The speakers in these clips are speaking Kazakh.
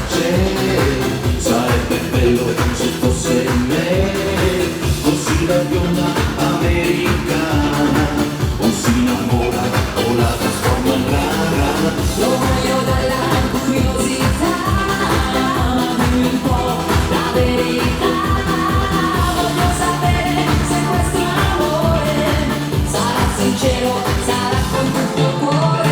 c'è. Sarebbe bello se fosse me, così la bionda americana o si innamora o la trasforma in rara. Lo voglio dalla curiosità, ma dimmi un po' la verità. Voglio sapere se questo amore sarà sincero, sarà con tutto il cuore.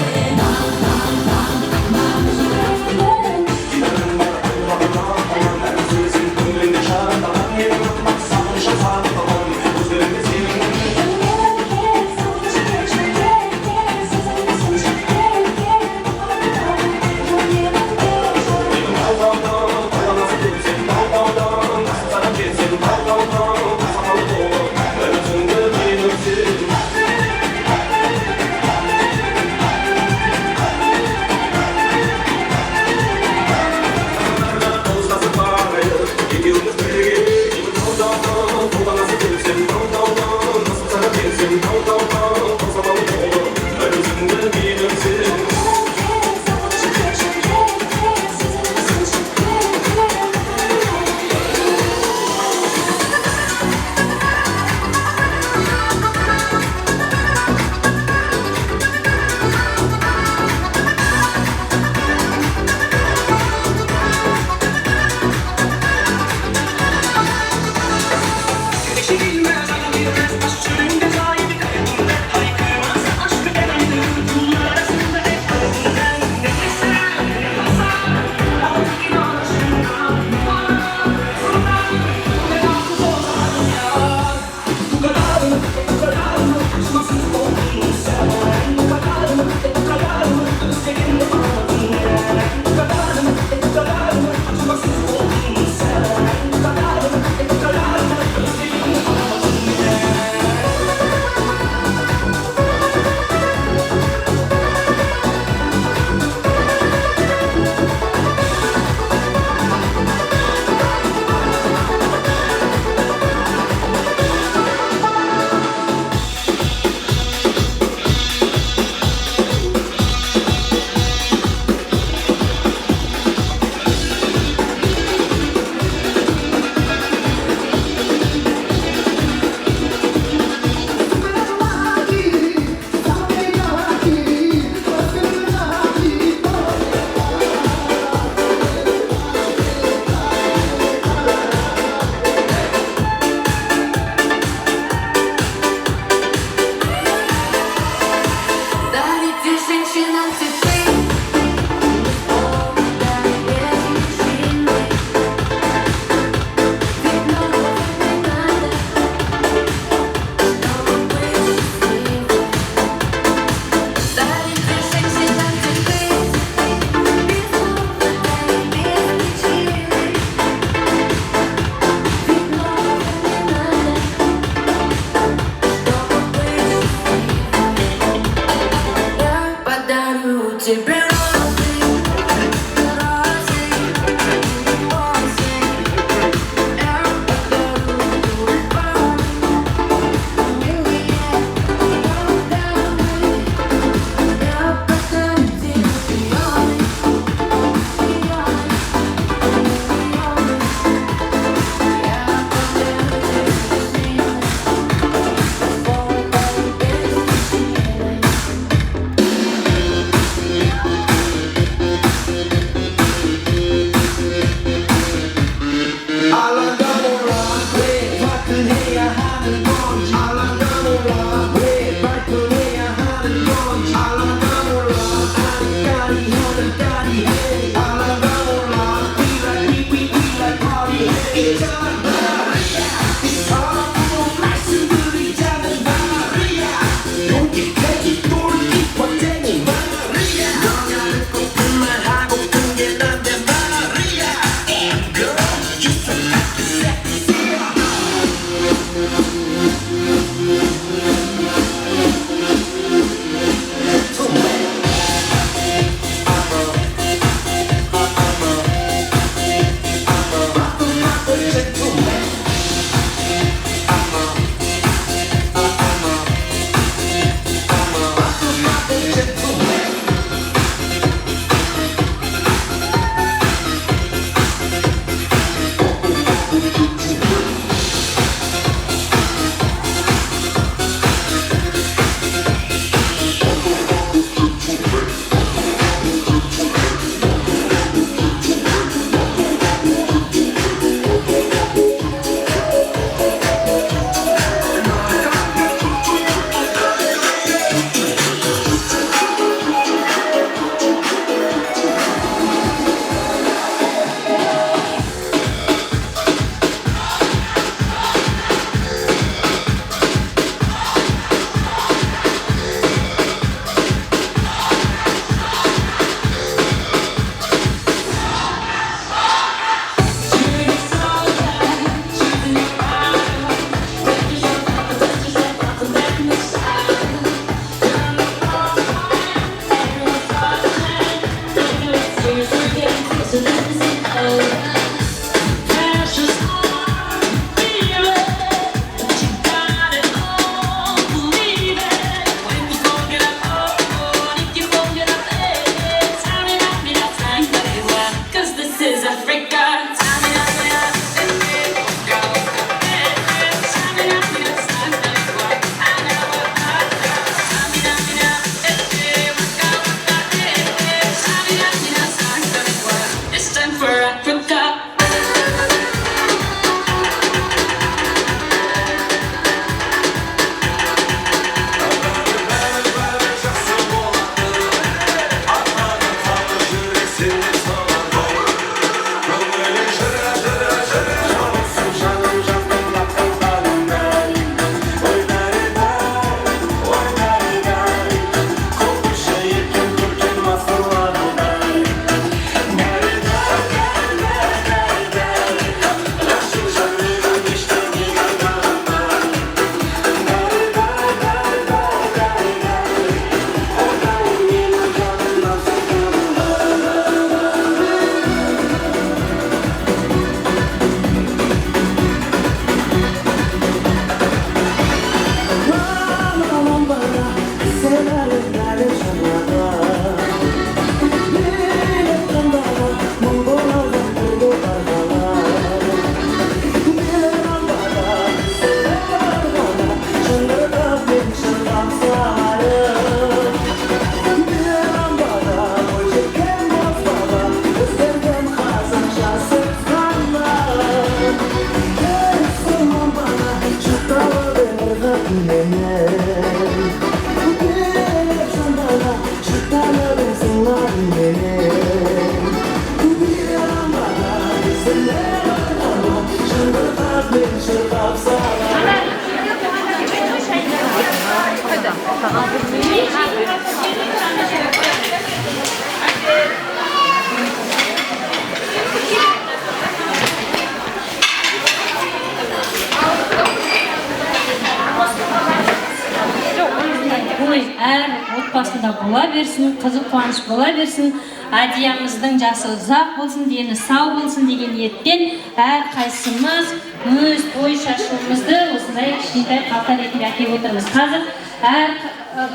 отбасында бола берсін, қызық қуаныш бола берсін, Әдиямыздың жасы ұзақ болсын, дені сау болсын деген ниетпен әрқайсымыз өз той шашуымызды осындай кішкентай қалта ретінде әкеліп отырмыз. Қазір әр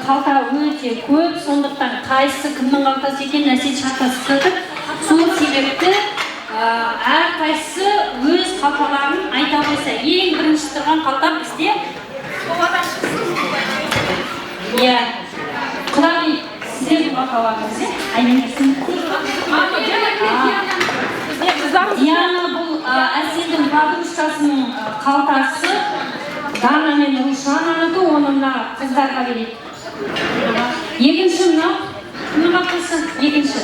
қалта өте көп, сондықтан қайсысы кімнің қалтасы екенін Әсел шатасып жатыр. Сол себепті әрқайсысы өз қалталарын айта қойса, ең бірінші тұрған қалта бізде. Иә, құдағи, сіздердің қалталарыңыз, иә? Айнелесін. Диана, бұл Әселдің подружкасының қалтасы, Дана мен Рушананікі, оны мына қыздарға берейік. Екінші мынау кімнің қалтасы? Екінші.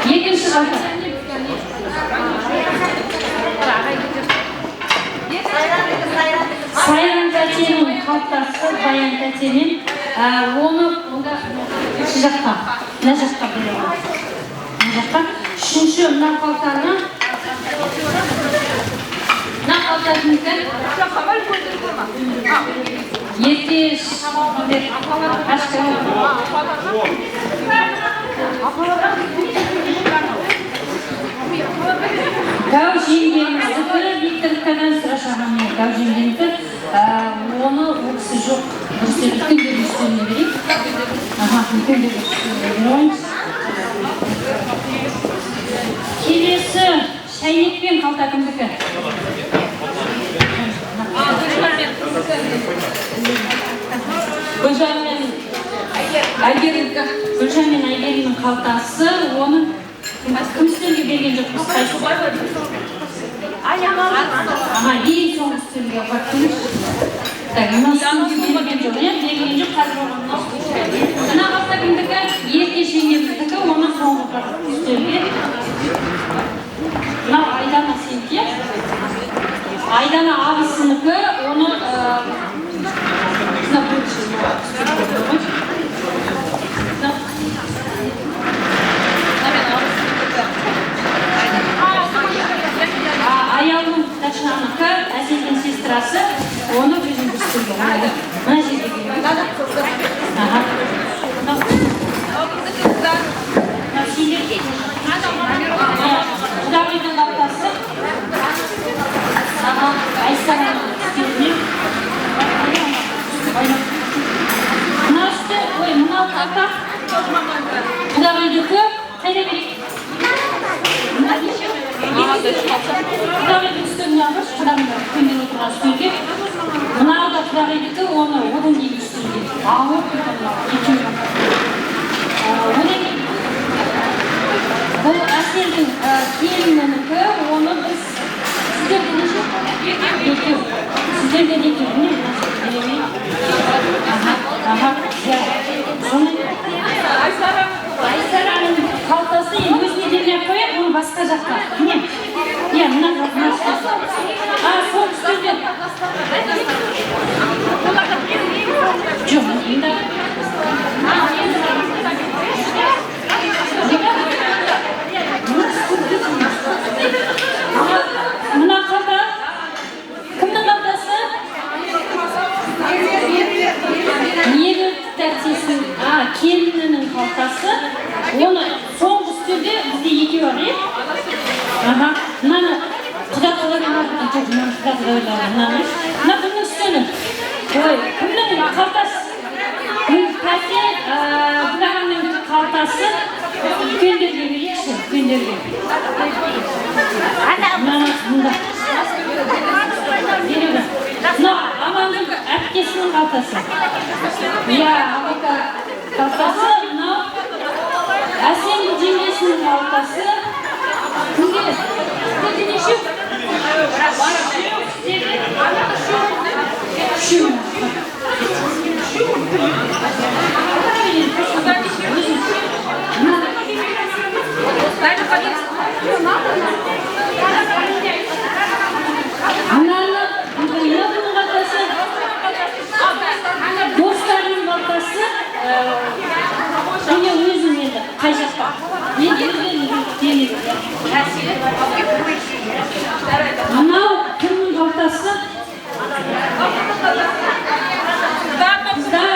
Екінші қалта. Сайран тәтенің қалтасы, Баян тәтенің, оны онда үшінші жаққа, мына жаққа беремін. Мына жаққа. Үшінші мына қалтаны, мына қалта кімдікі? Еркеш, Ашка. Гау жеңгеміздікі, Викторовкадан сұрашаған мен гау жеңгемдікі, оны ол кісі жоқ, дұрыс үлкендердің үстеліне берейік. Аха, үлкендердің үстеліне береміз. Келесі шәйнекпен қалта кімдікі? Гүлжан мен Әйгерімдікі. Гүлжан мен Әйгерімнің қалтасы, оны кім үстелге берген жоқпыз? Аха, ең соңғы үстелге апарып беріңізші. Так, мына үстелге берген жоқ, иә? Берген жоқ, қазір оған мынау. Мына қалта кімдікі? Еркеш жеңгеміздікі, оны соңғы үстелге. Мынау Айдана сенікі, иә? Айдана абысынікі, оны мына бірінші үстелге қойып. Аяулым Ташаныкі, Әселдің сестрасы, оны өзің бір үстелге қойды. Мына жерге келді. Аха. Мынау сендерге. Құдағидің қалтасы. Аха, Айсараның үстеліне. Мына үсті, ой, мынау қалта. Құдағидікі қайда берейік? Құдағидің үстеліне алғаш, құдағидің үлкендер отырған үстелге. Мынау да құдағидікі, оны одан кейінгі үстелге. Ауыр екен мынау, екеуі. Одан кейін бұл Әселдің келінінікі, оны біз сіздерде неше? Екеу. Сіздерде де екеу. Міне, мына жерде берейін. Аха, аха, иә. Соны Айсараның қалтасы енді өзіне бермей ақ қояйық, оны басқа жаққа. Міне, иә, мына мына үстел. А, сол үстелде. Жоқ, енді. Мына қалта кімнің қалтасы? Мейір тәтесінің, келінінің қалтасы. Оны соңғы үстелде бізде екеу бар, иә? Аха, мынаны құда құдағи, жоқ, мынаны құда құдағилар, мынаны. Мына кімнің үстелі? Ой, кімнің қалтасы? Тәте, құдағаның қалтасы. Үлкендерге берейікші, үлкендерге. Мынаны мында. Береміз. Мына Аманның әпкесінің қалтасы. Иә, Аманка қалтасы, мынау Әсемнің жеңгесінің қалтасы. Кімге? Сіздерде нешеу? Сіздерде? Үшеу. Мынаны мынау қалтасы, достарының қалтасы, міне өзім енді қай жақта? Мен өздерім демеймін. Мынау кімнің қалтасы? Қыздар.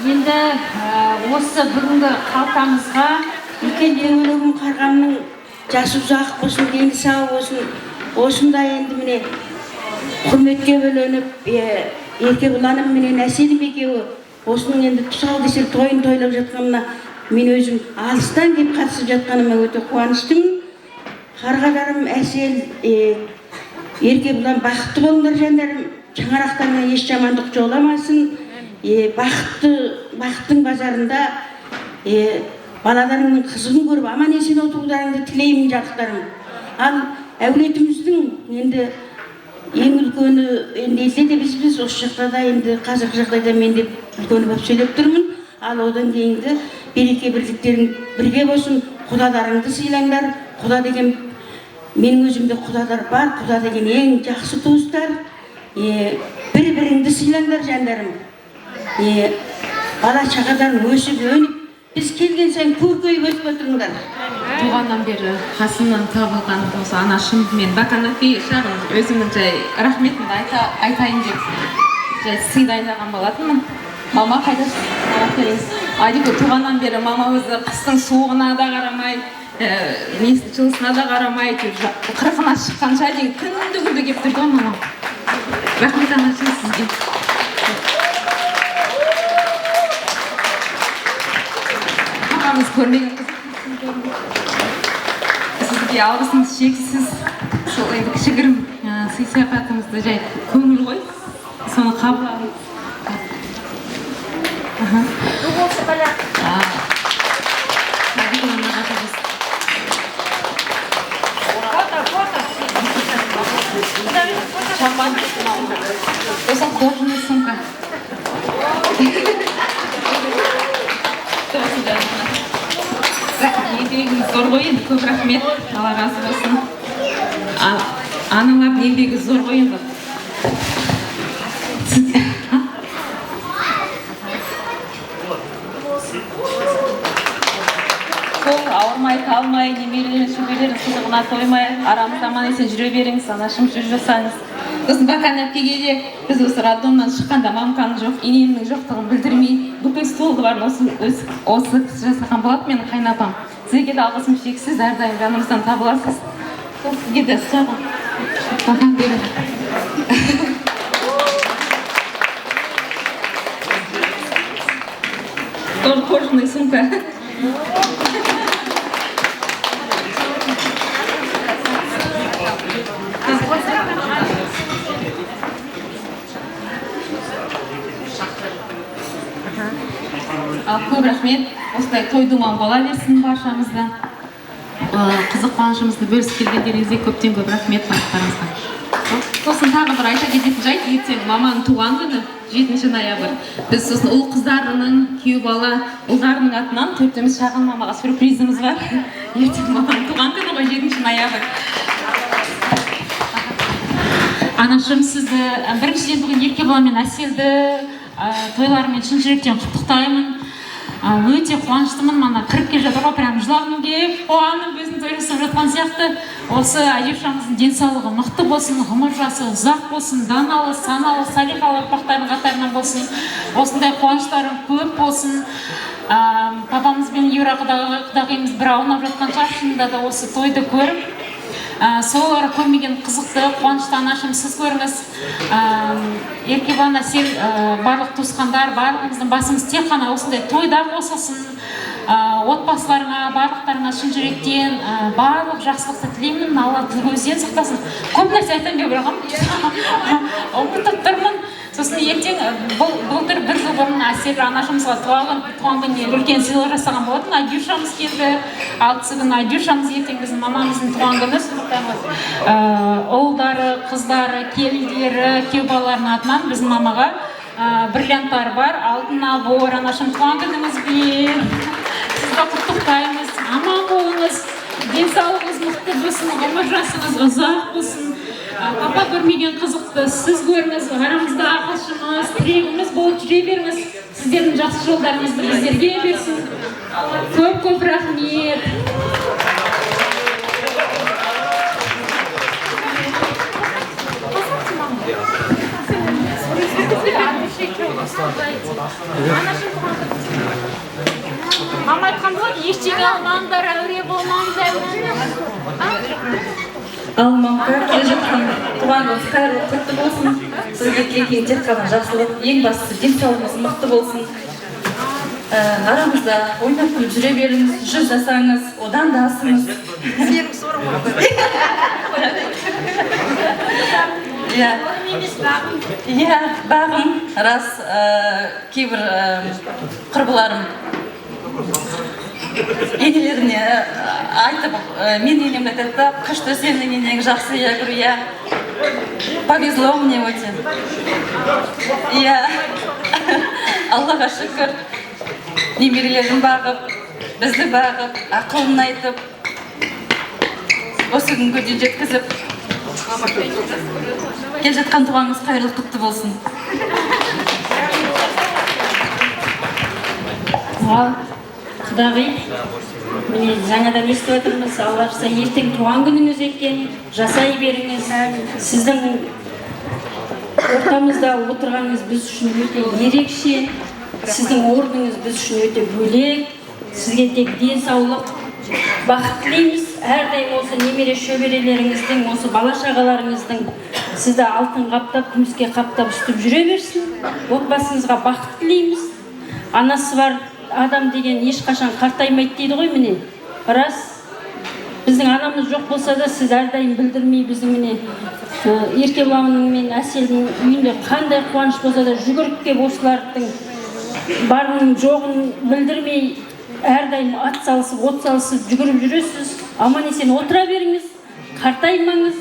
Енді осы бүгінгі қалтамызға Үлкен дөңгелегім қарғамның жасы ұзақ болсын, дені сау болсын. Осындай енді, міне, құрметке бөленіп, Еркебұланым менен Әселім екеуі осының енді тұсаукесер тойын тойлап жатқанына мен өзім алыстан келіп қатысып жатқаныма өте қуаныштымын. Қарғаларым, Әсел, Еркебұлан, бақытты болыңдар, жандарым. Шаңырақтарыңа еш жамандық жоламасын. Бақытты, бақыттың базарында балаларыңның қызығын көріп, аман есен отыруларыңды тілеймін, жарықтарым. Ал әулетіміздің енді ең үлкені, енді елде де бізбіз, осы жақта да енді қазіргі жағдайда мен де үлкені болып сөйлеп тұрмын. Ал одан кейінгі береке бірліктерің бірге болсын. Құдаларыңды сыйлаңдар. Құда деген, менің өзімде құдалар бар, құда деген ең жақсы туыстар. Бір біріңді сыйлаңдар, жандарым. Бала шағадан өсіп өніп, біз келген сайын көркейіп өсіп отырыңдар. Туғаннан бері қасымнан табылған осы анашым мен Бақан әпей, шағын өзімнің жай рахметімді айтайын деп жай сый дайындаған болатынмын. Мама қайда? Мама, келіңіз. Адико туғаннан бері мама өзі қыстың суығына да қарамай, несі, жылысына да қарамай, әйтеуір 40-ына шыққанша дейін күнде күнде келіп тұрды ғой мама. Рахмет, анашым, сізге. Мамамыз көрмеген қызық, сізге алғысымыз шексіз. Сол енді кішігірім сый сияпатымызды жай көңіл ғой, соны қабыл алыңыз. Аха. Садик мамаға табыс. Шампан, сосын кожаный сумка. Құтты болсын, жаным. Еңбегіңіз зор ғой енді, көп рахмет, Алла разы болсын. Аналардың еңбегі зор ғой енді. А? Сол ауырмай талмай, немерелер, шөберелердің қызығына тоймай, арамызда аман есен жүре беріңіз, анашым, жүз жасаңыз. Сосын Бақан әпкеге де, біз осы роддомнан шыққанда мамканың жоқ, енемнің жоқтығын білдірмей, бүкіл столды барын осы кісі жасаған болатын, менің қайынапам. Сізге де алғысым шексіз, әрдайым жанымыздан табыласыз. Сол сізге де шағын Бақан беріңіз. Тоже кожаная сумка. Ал көп рахмет. Осылай той думан бола берсін баршамызда. Қызық қуанышымызды бөлісіп келгендеріңізге көптен көп рахмет барлықтарыңызға. Сосын тағы бір айта кететін жайт, ертең маманың туған күні, 7 ноябрь. Біз сосын ұл қыздарының, күйеу бала ұлдарының атынан төртеуміз шағын мамаға сюрпризіміз бар. Ертең маманың туған күні ғой, 7 ноябрь. Анашым, сізді біріншіден бүгін Еркебұлан мен Әселді тойларымен шын жүректен құттықтаймын. Өте қуаныштымын, мана кіріп келе жатыр ғой, прям жылағым келіп, қуанып, өзім той жасап жатқан сияқты. Осы Аюшамыздың денсаулығы мықты болсын, ғұмыр жасы ұзақ болсын, даналы, саналы, салиқалы ұрпақтардың қатарынан болсын, осындай қуаныштарың көп болсын. Папамыз бен Юра құдағиымыз бір аунап жатқан шығар, шынында да осы тойды көріп, солар көрмеген қызықты, қуанышты, анашым, сіз көріңіз. Еркебұлан, Әсел, барлық туысқандар, барлығымыздың басымыз тек қана осындай тойда қосылсын. Отбасыларыңа, барлықтарыңа шын жүректен барлық жақсылықты тілеймін. Алла тіл көзден сақтасын. Көп нәрсе айтамын деп ойлағанмын, ұмытып тұрмын. Сосын ертең, былтыр бір жыл бұрын Әсел анашымызға туған күніне үлкен сыйлық жасаған болатын. Айдюшамыз келді. Алтысы күні Айдюшамыз, ертең біздің мамамыздың туған күні. Сондықтан ұлдары, қыздары, келіндері, күйеу балаларының атынан біздің мамаға бриллианттар бар, алтын набор. Анашым, туған күніңізбен сізді құттықтаймыз. Аман болыңыз, денсаулығыңыз мықты болсын, ғұмыр жасыңыз ұзақ болсын. Папа көрмеген қызықты сіз көріңіз, арамызда ақылшымыз, тірегіміз болып жүре беріңіз. Сіздердің жақсы жолдарыңызды біздерге берсін. Көп көп рахмет. Анашым, туған күн. Мама айтқан болады, ештеңе алмаңдар, әуре болмаңдар. Ал, мамка, келе жатқан туған күніңіз қайырлы, құтты болсын! Сізге тілеген тек қана жақсылық, ең бастысы денсаулығыңыз мықты болсын. Арамызда ойнап күліп жүре беріңіз, 100 жасаңыз, одан да асыңыз. Сенің сорың ғой. Иә. Емес, бағым. Иә, бағым рас. Кейбір құрбыларым енелеріне айтып, мен енемді айтады да, күшті, сенің енең жақсы. Я говорю: «Иә, повезло мне өте». Иә, Аллаға шүкір, немерелерін бағып, бізді бағып, ақылын айтып, осы күнге дейін жеткізіп. Келе жатқан туғаныңыз қайырлы, құтты болсын! Ал, құдағи, міне, жаңадан естіп жатырмыз, Алла жазса, ертең туған күніңіз екен, жасай беріңіз. Сіздің ортамызда отырғаныңыз біз үшін өте ерекше, сіздің орныңыз біз үшін өте бөлек. Сізге тек денсаулық, бақыт тілейміз. Әрдайым осы немере шөберелеріңіздің, осы бала шағаларыңыздың сізді алтын қаптап, күміске қаптап үстіп жүре берсін. Отбасыңызға бақыт тілейміз. Анасы бар адам деген ешқашан қартаймайды дейді ғой, міне, рас. Біздің анамыз жоқ болса да, сіз әрдайым білдірмей, біздің, міне, Еркебұланның мен Әселдің үйінде қандай қуаныш болса да, жүгіріп келіп, осылардың барының жоғын білдірмей, әрдайым ат салысып, от салысып жүгіріп жүресіз. Аман есен отыра беріңіз, қартаймаңыз.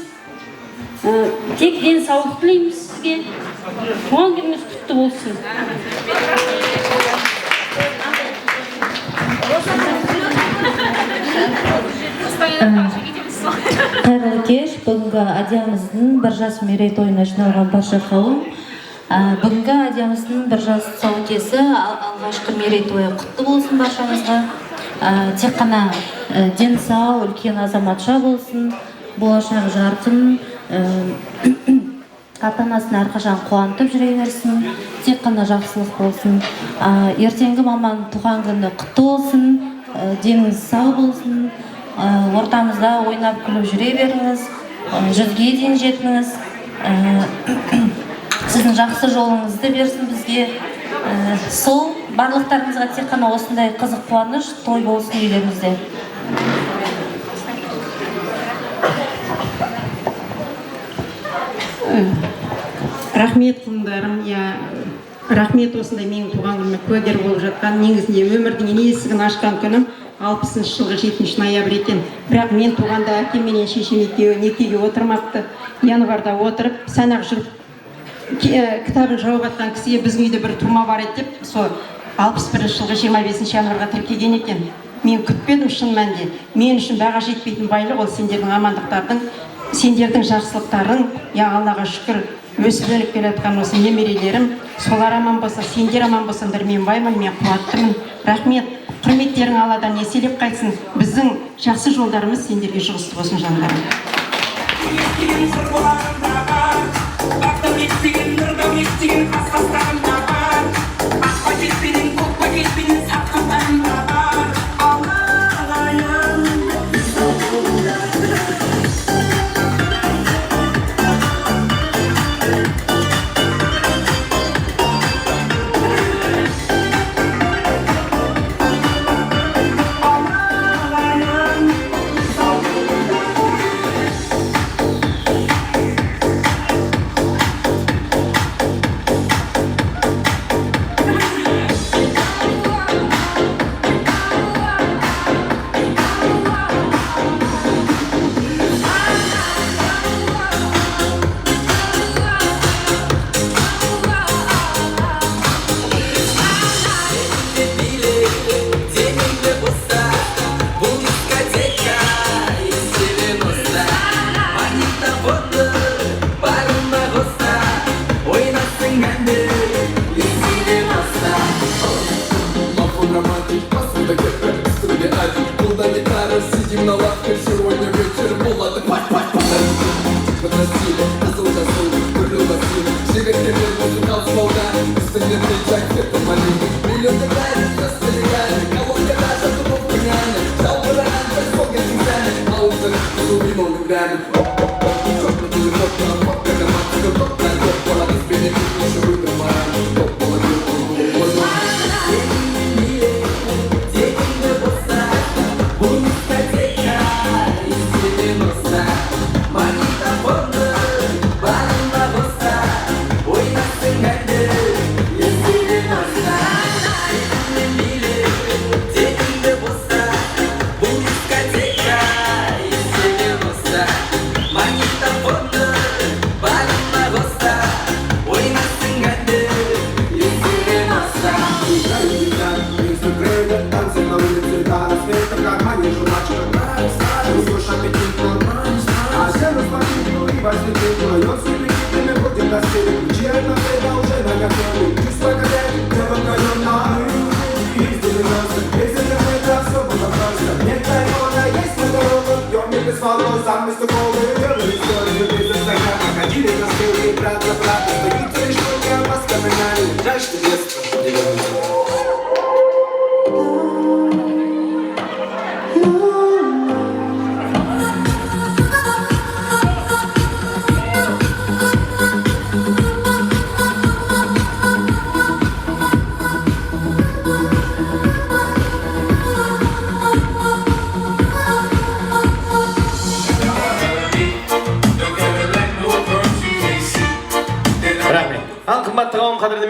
Тек денсаулық тілейміз сізге. Туған күніңіз құтты болсын! Қайырлы кеш! Бүгінгі Адиямыздың бір жас мерейтойына жиналған барша қауым. Бүгінгі Адиямыздың бір жас тұсаукесі, алғашқы мерейтойы құтты болсын баршаңызға! Тек қана дені сау, үлкен азаматша болсын, болашағы жарқын, ата анасын әрқашан қуантып жүре берсін, тек қана жақсылық болсын. Ертеңгі маманың туған күні құтты болсын, деніңіз сау болсын, ортамызда ойнап күліп жүре беріңіз, 100-ге дейін жетіңіз. Сіздің жақсы жолыңызды берсін бізге. Сол барлықтарыңызға тек қана осындай қызық, қуаныш, той болсын үйлеріңізде. Рахмет, құлындарым, иә, рахмет. Осындай менің туған күніме куәгер болып жатқан. Негізінде өмірдің есігін ашқан күнім 60-жылғы 7 ноябрь екен. Бірақ мен туғанда әкем менен шешем екеуі некеге отырмапты. Январьда отырып, санақ жүріп, кітабын жауып жатқан кісіге біздің үйде бір тума бар еді деп, сол 61-жылғы 25 январьға тіркеген екен. Мен күтпедім. Шын мәнінде, мен үшін баға жетпейтін байлық ол сендердің амандықтардың, сендердің жақсылықтарың. Я, Аллаға шүкір, өсіп өніп келе жатқан осы немерелерім, солар аман болса, сендер аман болсаңдар, мен баймын, мен қуаттымын. Рахмет, құрметтерің Алладан еселеп қайтсын. Біздің жақсы жолдарымыз сендерге жұғысты болсын, жандарым. Құрбыларым да бар, Бақдәулет деген, Нұрдәулет деген қас-қастарым да бар, ақ пакетпенен, көк пакетпенен сатқандарым да бар. Ағайын. Ағайын. Денеңді болса, бұл дискотека из 90. Магнитофонды барына қоса, ойнасын әнді из 90. Романтик, посуда кетті, үстінде адик. Қолда гитара, сидим на лавке. Сегодня вечер болады пать пать. Подарки подносили, қызыл, жасыл, түрлі басыл. Жігіттермен музыкал столда. Үстінде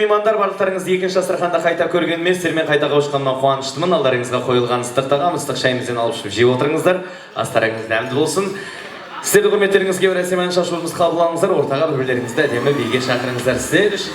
Меймандар, барлықтарыңызды екінші дастарханда қайта көргеніме, сіздермен қайта қауышқаныма қуаныштымын. Алдарыңызға қойылған ыстық тағам, ыстық шайымыздан алып ішіп жеп отырыңыздар. Астарыңыз дәмді болсын. Сіздерді құрметтеріңізге бір әсем ән шашуымыз қабыл алыңыздар. Ортаға бір-бірлеріңізді әдемі биге шақырыңыздар. Сіздер үшін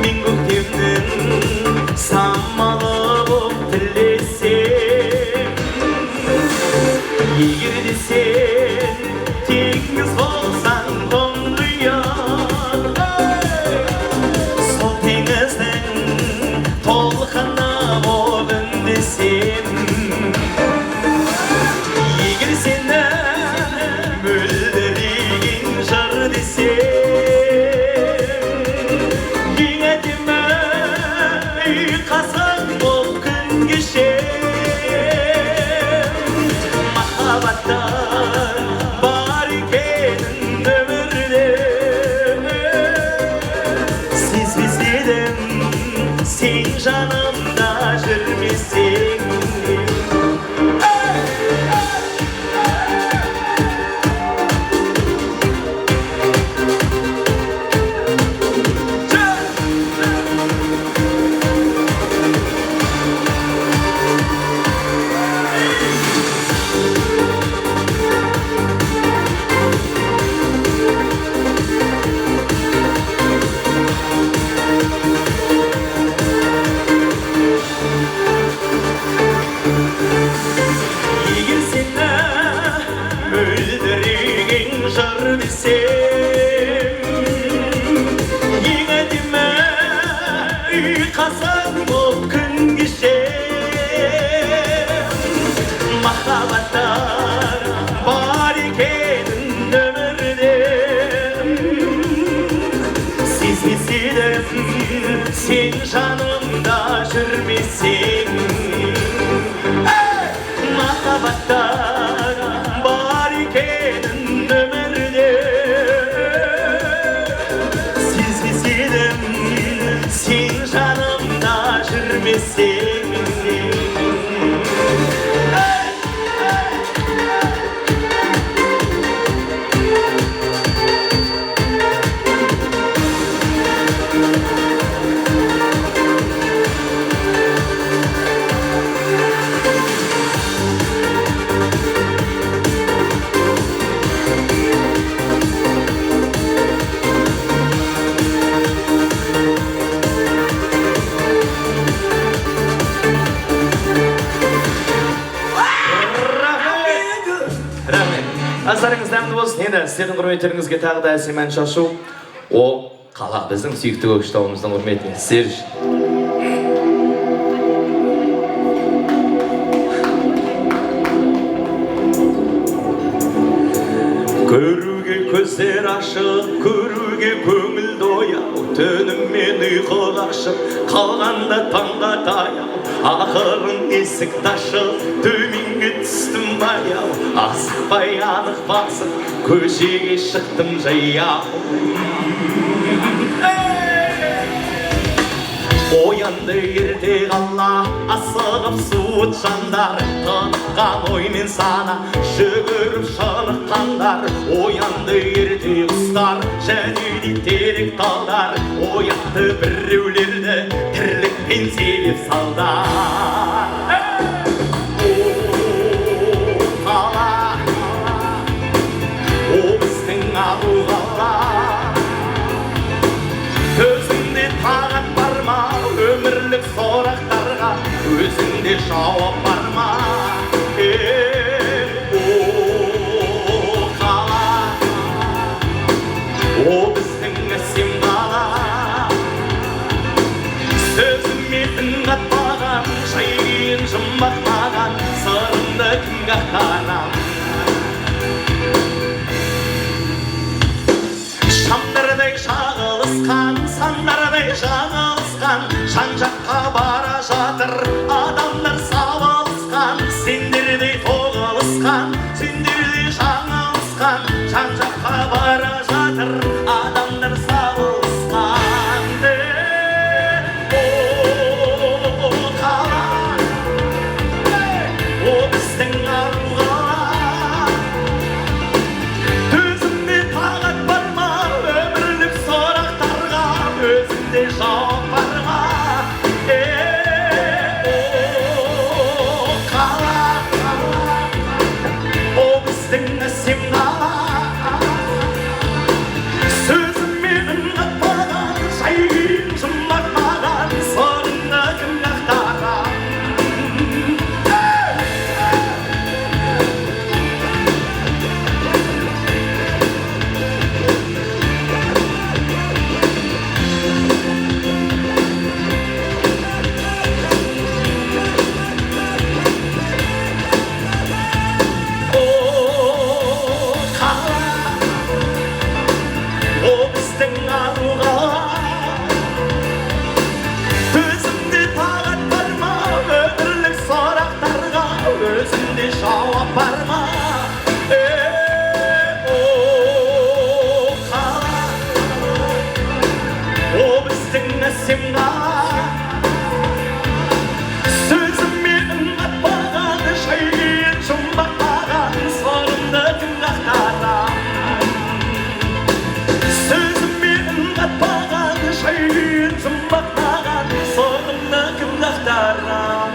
мен көктемнің самалы боп тілесем, егер де сен теңіз болсаң тұңғиық, сол теңіздің толқыны боп үндесем, егер сені мөлдіреген жыр десем, бар екенін өмірде сезбес едім, сен жанымда жүрмесең. Ең әдемі ұйқасың боп күн кешем, махаббаттар бар екенін Сен жанымда жүрмесең. Махаббаттар бар екенін өмірде сезбес едім, сен жанымда жүрмесең. Рахмет. Астарыңыз дәмді болсын. Енді сіздердің құрметтеріңізге тағы да әсем ән шашу. О, қала біздің сүйікті Көкшетауымыздың құрметіне. Сіздер үшін. Көруге көздер ашық, көруге көңіл дояу, түнімен ұйқы қашып, қалғанда таңға таяу, ақырын есікті ашып, төменге түстім баяу, асықпай анық басып, көшеге шықтым жаяу. Оянды ерте қала, асығып суыт жандар, тыныққан оймен сана, жүгіріп шыныққандар. Оянды ерте құстар, және де терек талдар, оятты біреулерді тірлікпен себеп салдар. О, қала, о біздің ару қала, төзімде тағат бар ма, өмірлік сұрақтарға өзіңде жауап бар ма? О, қала, о біздің әсем қала, сөзіме үн қатпаған, жай күйін жұмбақтаған, сырымды кімге ақтарам? Шамдардай шағылысқан, сандардай жаңылысқан, жан жаққа бара жатыр адамдар сабалысқан, сендердей тоғылысқан, сендердей жаңылысқан, жан жаққа бара жатыр адамдар сабылысқан. О, қала, о біздің ару қала, төзімде тағат бар ма, өмірлік сұрақтарға өзіңде жауап бар ма? О, қала, о біздің әсем қала, сөзіме үн қатпаған, жай күйін жұмбақтаған, сырыңды кімге ақтарам? О, қала, о біздің ару қала, төзімде тағат бар ма, өмірлік сұрақтарға өзіңде жауап бар ма? О, қала, о біздің әсем қала, сөзіме үн қатпаған, жай күйін жұмбақтаған, сырымды кімге ақтарам? Сөзіме үн қатпаған, жай күйін жұмбақтаған, сырымды кімге ақтарам?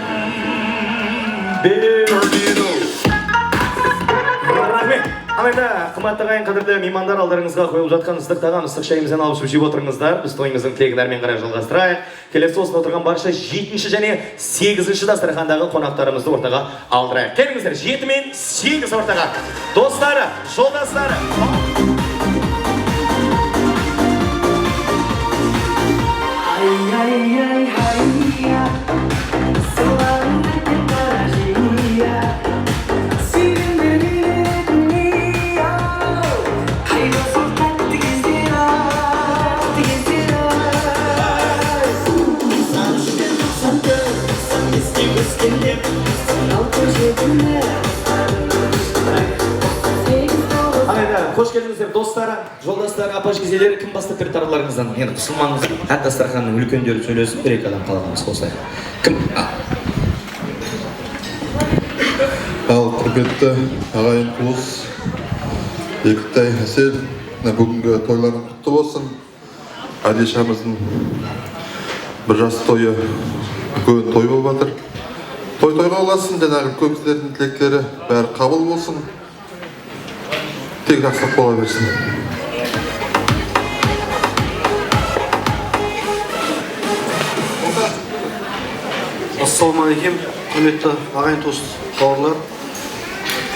Рахмет. Ал енді қымбатты ағайын, қадірлі меймандар, алдарыңызға қойылып жатқан ыстық тағам, ыстық шайымыздан алып ішіп жеп отырыңыздар. Біз тойымыздың тілегін әрмен қарай жалғастырайық. Келесі осында отырған барша 7-ші және 8-ші дастархандағы қонақтарымызды ортаға алдырайық. Келіңіздер, 7 мен 8 ортаға. Достары, жолдастары. Тәтті кездер ай. Достары, жолдастары, апа жезделері кім бастап берді араларыңыздан? Енді қысылмаңыз, әр дастарханның үлкендері сөйлесін, бір екі адам қалғанымыз қосайық. Кім? Ал, құрметті ағайын туыс, Екітай, Әсел, бүгінгі тойларың құтты болсын. Адишамыздың бір жас тойы үлкен той болып жатыр. Той тойға ұлассын, жаңағы үлкен кісілердің тілектері бәрі қабыл болсын. Тек жақсылық бола берсін. Ассалаумағалейкум, құрметті ағайын туыс бауырлар,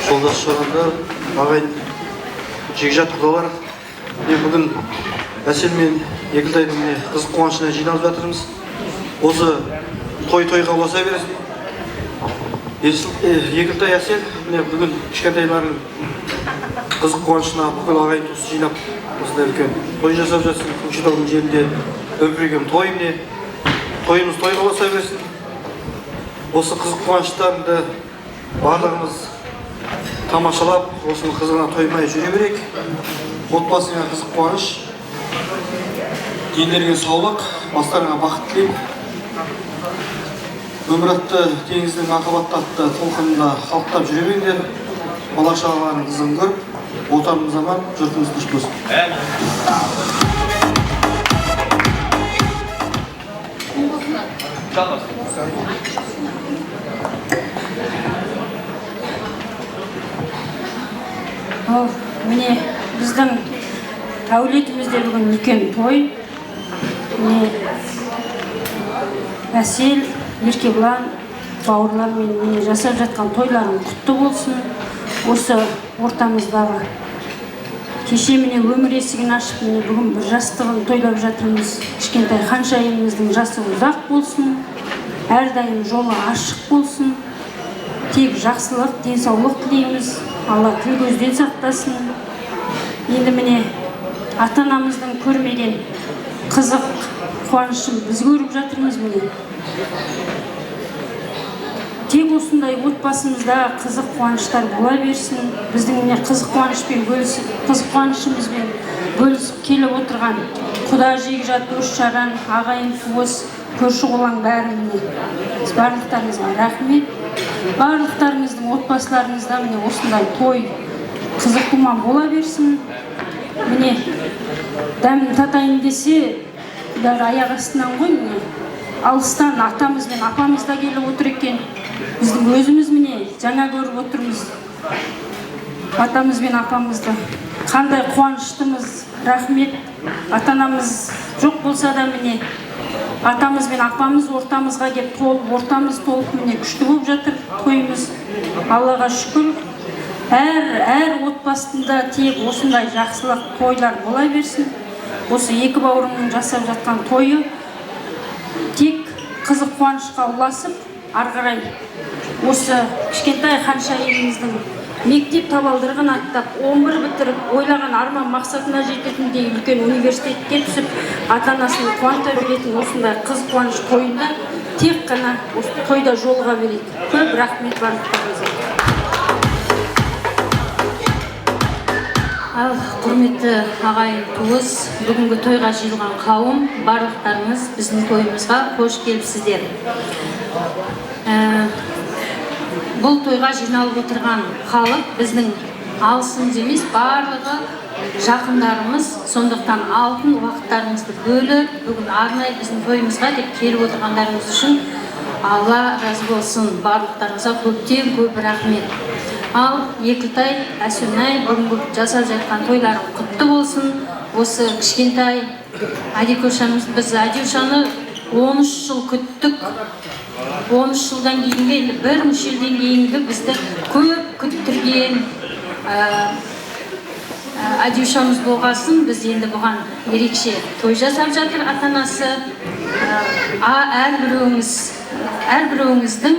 жолдас жарандар, ағайын жекжат құдалар. Міне бүгін Әсел мен Екілтайдың міне қызық қуанышына жиналып жатырмыз. Осы той тойға ұласа берсін. Екілтай, Әсел міне бүгін кішкентайлардың қызық қуанышына бүкіл ағайын туыс жинап осындай үлкен той жасап жатсын. Көкшетаудың жерінде үркіреген той міне. Тойымыз тойға ұласа берсін. Осы қызық қуаныштарды барлығымыз тамашалап, осының қызығына тоймай жүре берейік. Отбасыңа қызық қуаныш, дендеріңе саулық, бастарыңа бақыт тілеймін. Өмір атты теңіздің махаббат атты толқынында қалықтап жүре беріңдер. Бала шағаларының қызығын көріп, отанымыз аман, жұртымыз тыныш болсын. Ал, міне біздің әулетімізде бүгін үлкен той. Міне Әсел, Еркебұлан бауырлармен міне жасап жатқан тойларың құтты болсын. Осы ортамыздағы кеше міне өмір есігін ашып, міне бүгін бір жастығын тойлап жатырмыз. Кішкентай ханшайымыздың жасы ұзақ болсын, әрдайым жолы ашық болсын. Тек жақсылық, денсаулық тілейміз. Алла тіл көзден сақтасын. Енді міне ата-анамыздың көрмеген қызық қуанышын біз көріп жатырмыз міне. Тек осындай отбасымызда қызық қуаныштар бола берсін. Біздің міне қызық қуанышпен бөлісіп, қызық қуанышымызбен бөлісіп келіп отырған құда жекжат, дос жаран, ағайын туыс, көрші қолаң бәрі міне. Біз барлықтарыңызға рахмет. Барлықтарыңыздың отбасыларыңызда міне осындай той қызық думан бола берсін. Міне дәмін татайын десе бәрі аяқ астынан ғой міне. Алыстан атамыз бен апамыз да келіп отыр екен. Біздің өзіміз міне жаңа көріп отырмыз атамыз бен апамызды. Қандай қуаныштымыз, рахмет. Ата-анамыз жоқ болса да міне атамыз бен апамыз ортамызға келіп толып, ортамыз толып міне күшті болып жатыр тойымыз. Аллаға шүкір. Әр отбасында тек осындай жақсылық тойлар бола берсін. Осы екі бауырымның жасап жатқан тойы тек қызық қуанышқа ұласып, ары қарай осы кішкентай ханшайымыздың мектеп табалдырығын аттап, 11 бітіріп, ойлаған арман мақсатына жететіндей үлкен университетке түсіп, ата-анасын қуанта беретін осындай қыз қуаныш тойында тек қана осы тойда жолыға берейік. Көп рахмет барлықтарыңызға. Ал, құрметті ағайын туыс, бүгінгі тойға жиылған қауым, барлықтарыңыз біздің тойымызға қош келіпсіздер. Бұл тойға жиналып отырған халық біздің алысымыз емес, барлығы жақындарымыз. Сондықтан алтын уақыттарыңызды бөліп, бүгін арнайы біздің тойымызға деп келіп отырғандарыңыз үшін Алла разы болсын. Барлықтарыңызға көптен көп рахмет. Ал Екілтай, Әсемнай бүгінгі жасап жатқан тойларың құтты болсын. Осы кішкентай Адикошамыз, біз Адюшаны 13 жыл күттік. 13 жылдан кейінгі, енді бір мүшелден кейінгі бізді көп күттірген Адюшамыз болғасын, біз енді бұған ерекше той жасап жатыр ата-анасы. Әрбіреуіңіздің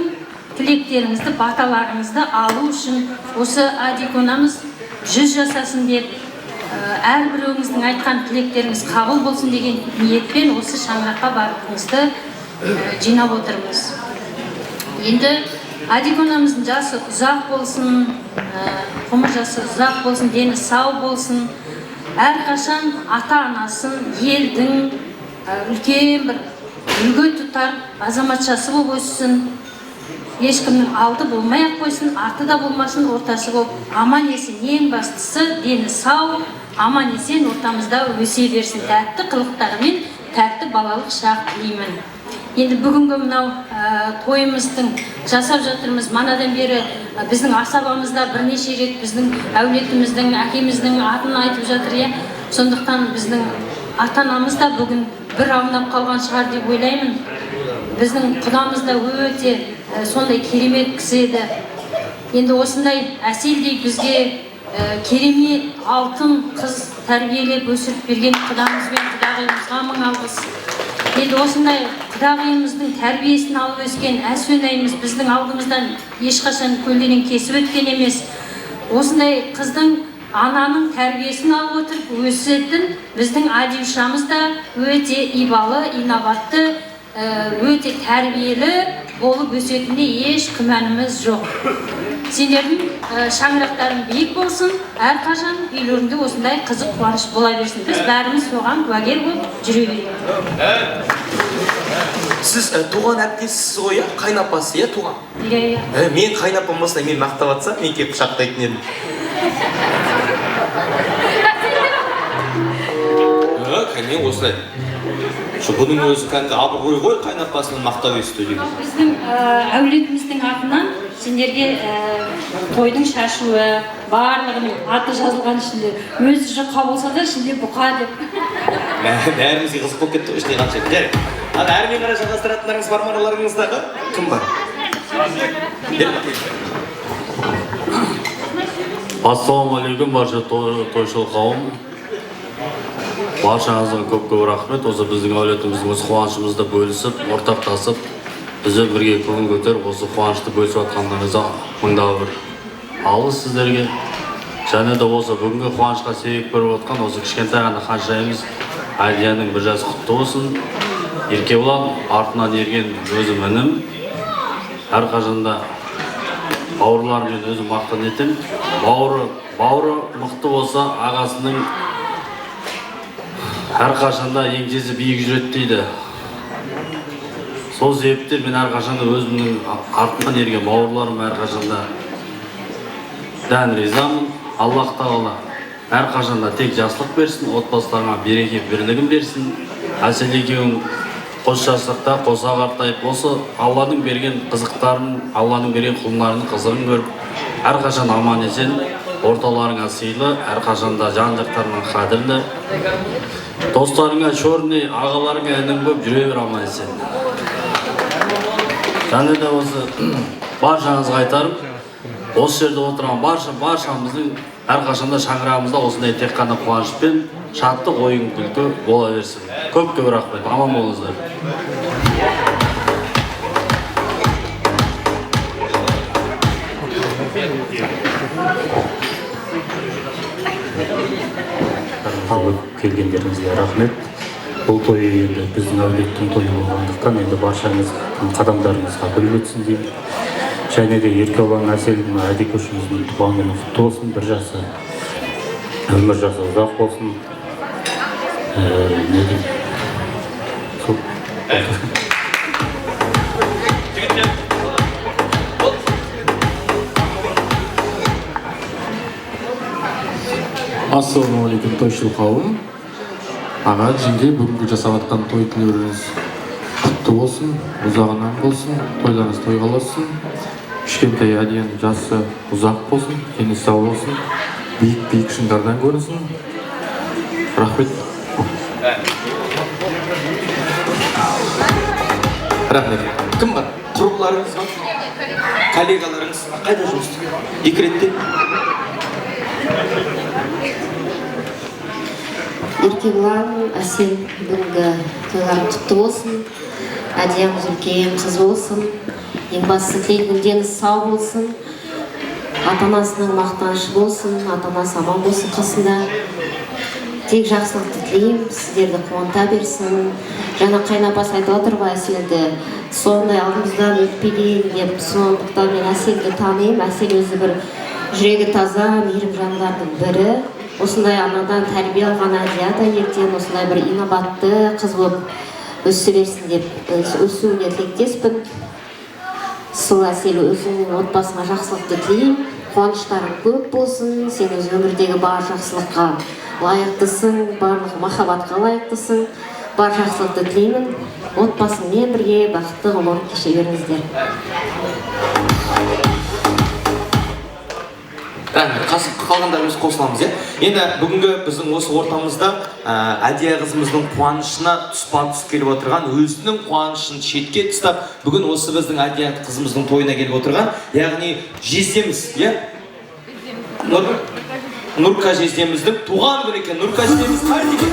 тілектеріңізді, баталарыңызды алу үшін осы Адиконамыз 100 жасасын деп, әрбіреуіңіздің айтқан тілектеріңіз қабыл болсын деген ниетпен осы шаңыраққа барлығыңызды жинап отырмыз. Енді Адиконамыздың жасы ұзақ болсын, ғұмыр жасы ұзақ болсын, дені сау болсын. Әрқашан ата-анасын, елдің үлкен бір үлгі тұтар азаматшасы болып өссін. Ешкімнің алды болмай ақ қойсын, арты да болмасын, ортасы болып аман есен, ең бастысы дені сау, аман есен ортамызда өсе берсін. Тәтті қылықтарымен тәтті балалық шақ тілеймін. Енді бүгінгі мынау тойымыздың жасап жатырмыз. Манадан бері біздің асабамызда бірнеше рет біздің әулетіміздің, әкеміздің атын айтып жатыр, иә. Сондықтан біздің ата-анамыз да бүгін бір аунап қалған шығар деп ойлаймын. Біздің құдамыз да өте сондай керемет кісі еді. Енді осындай Әселдей бізге керемет алтын қыз тәрбиелеп өсіріп берген құдамыз бен құдағиымызға мың алғыс. Енді осындай құдағиымыздың тәрбиесін алып өскен Әсөнайымыз біздің алдымыздан ешқашан көлденең кесіп өткен емес. Осындай қыздың ананың тәрбиесін алып отырып өсетін біздің Адюшамыз да өте ибалы, инабатты, өте тәрбиелі болып өсетініне еш күмәніміз жоқ. Сендердің шаңырақтарың биік болсын, әрқашан үйлеріңде осындай қызық қуаныш бола берсін. Біз бәріміз соған куәгер болып жүре берейік. Сіз туған әпкесісіз ғой, иә? Қайнапасы, иә, туған? Иә, иә. Мен қайнапам болса, мен мақтап атса, мен келіп құшақтайтын едім. Кәне осылай. Бұның өзі кәдімгі абырой ғой, қайнапасынан мақтап есту деген. Біздің әулетіміздің атынан сендерге тойдың шашуы, барлығының аты жазылған ішінде. Өзі жұқа болса да ішінде бұқа деп. Бәрімізге қызық болып кетті, ішінде қанша. Жарайды. Ал әрмен қарай жалғастыратындарыңыз бар ма араларыңыздағы? Кім бар? Ассалаумағалейкум, барша тойшыл қауым. Баршаңызға көп-көп рахмет. Осы біздің әулетіміздің осы қуанышымызды бөлісіп, ортақтасып, бізбен бірге көңіл көтеріп, осы қуанышты бөлісіп жатқандарыңызға мыңдаған бір алғыс сіздерге. Және де осы бүгінгі қуанышқа себеп болып отқан осы кішкентай ғана ханшайымыз Әлияның бір жасы құтты болсын. Еркебұлан артынан ерген өзім інім. Әрқашанда бауырларымен өзім мақтан етемін. Бауыры мықты болса, ағасының әрқашанда еңсесі биік жүреді дейді. Сол себептен мен әрқашанда өзімнің артынан ерген бауырларым әрқашанда дән ризамын. Аллах тағала әрқашанда тек жақсылық берсін, отбасыларыңа береке бірлігін берсін. Әсел екеуің қос жастықта қоса қартайып, осы Алланың берген қызықтарын, Алланың берген құлдарының қызығын көріп, әрқашан аман есен, орталарыңа сыйлы, әрқашанда жан жақтарыңа қадірлі, достарыңа шөріне, ағаларыңа інің болып жүре бер аман есен. Және де осы баршаңызға айтарым, осы жерде отырған баршамыздың әрқашанда шаңырағымызда осындай тек қана қуаныш пен шаттық, ойын күлкі бола берсін. Көп-көп рахмет, аман болыңыздар. Келгендеріңізге рахмет. Бұл той енді біздің әулеттің тойы болғандықтан енді баршаңыздың қадамдарыңызға гүл бітсін деймін. Және де Еркебұлан Әселдің әдекөшіміздің туған күні құтты болсын, бір жасы, өмір жасы ұзақ болсын. Не деймін? Сол. Ассалаумағалейкум, тойшыл қауым. Аға, жеңге, бүгінгі жасап жатқан той тілеулеріңіз құтты болсын, ұзағынан болсын, тойларыңыз тойға ұлассын. Кішкентай Әлияның жасы ұзақ болсын, дені сау болсын, биік-биік шыңдардан көрінсін. Рахмет. Рахмет. Кім бар? Құрбыларыңыз бар? Коллегаларыңыз қайда жұмыс істейді? Екі ретте. Еркебұлан, Әсел, бүгінгі тойларың құтты болсын. Әдиямыз үлкен қыз болсын. Ең бастысы тілейтінім дені сау болсын. Ата-анасының мақтанышы болсын, ата-анасы аман болсын қасында. Тек жақсылықты тілеймін, сіздерді қуанта берсін. Жаңа қайынапасы айтып отыр ғой Әселді, сондай алдымыздан өтпеген деп, сондықтан мен Әселді танимын. Әсел өзі бір жүрегі таза, мейірім жандардың бірі. Осындай анадан тәрбие алған Әдия да ертең осындай бір инабатты қыз болып өсе берсін деп өсуіне тілектеспін. Сол, Әсел, өзіңнің отбасыңа жақсылықты тілеймін, қуаныштарың көп болсын. Сен өз өмірдегі бар жақсылыққа лайықтысың, барлық махаббатқа лайықтысың. Бар жақсылықты тілеймін, отбасыңмен бірге бақытты ғұмыр кеше беріңіздер. Рахмет. Қалғандарымыз қосыламыз, иә. Енді бүгінгі біздің осы ортамызда Әдия қызымыздың қуанышына тұспа тұс келіп отырған, өзінің қуанышын шетке тастап, бүгін осы біздің Әдия қызымыздың тойына келіп отырған, яғни жездеміз, иә? Нұрка жездеміздің туған күні екен. Нұрка жездеміз қайда екен?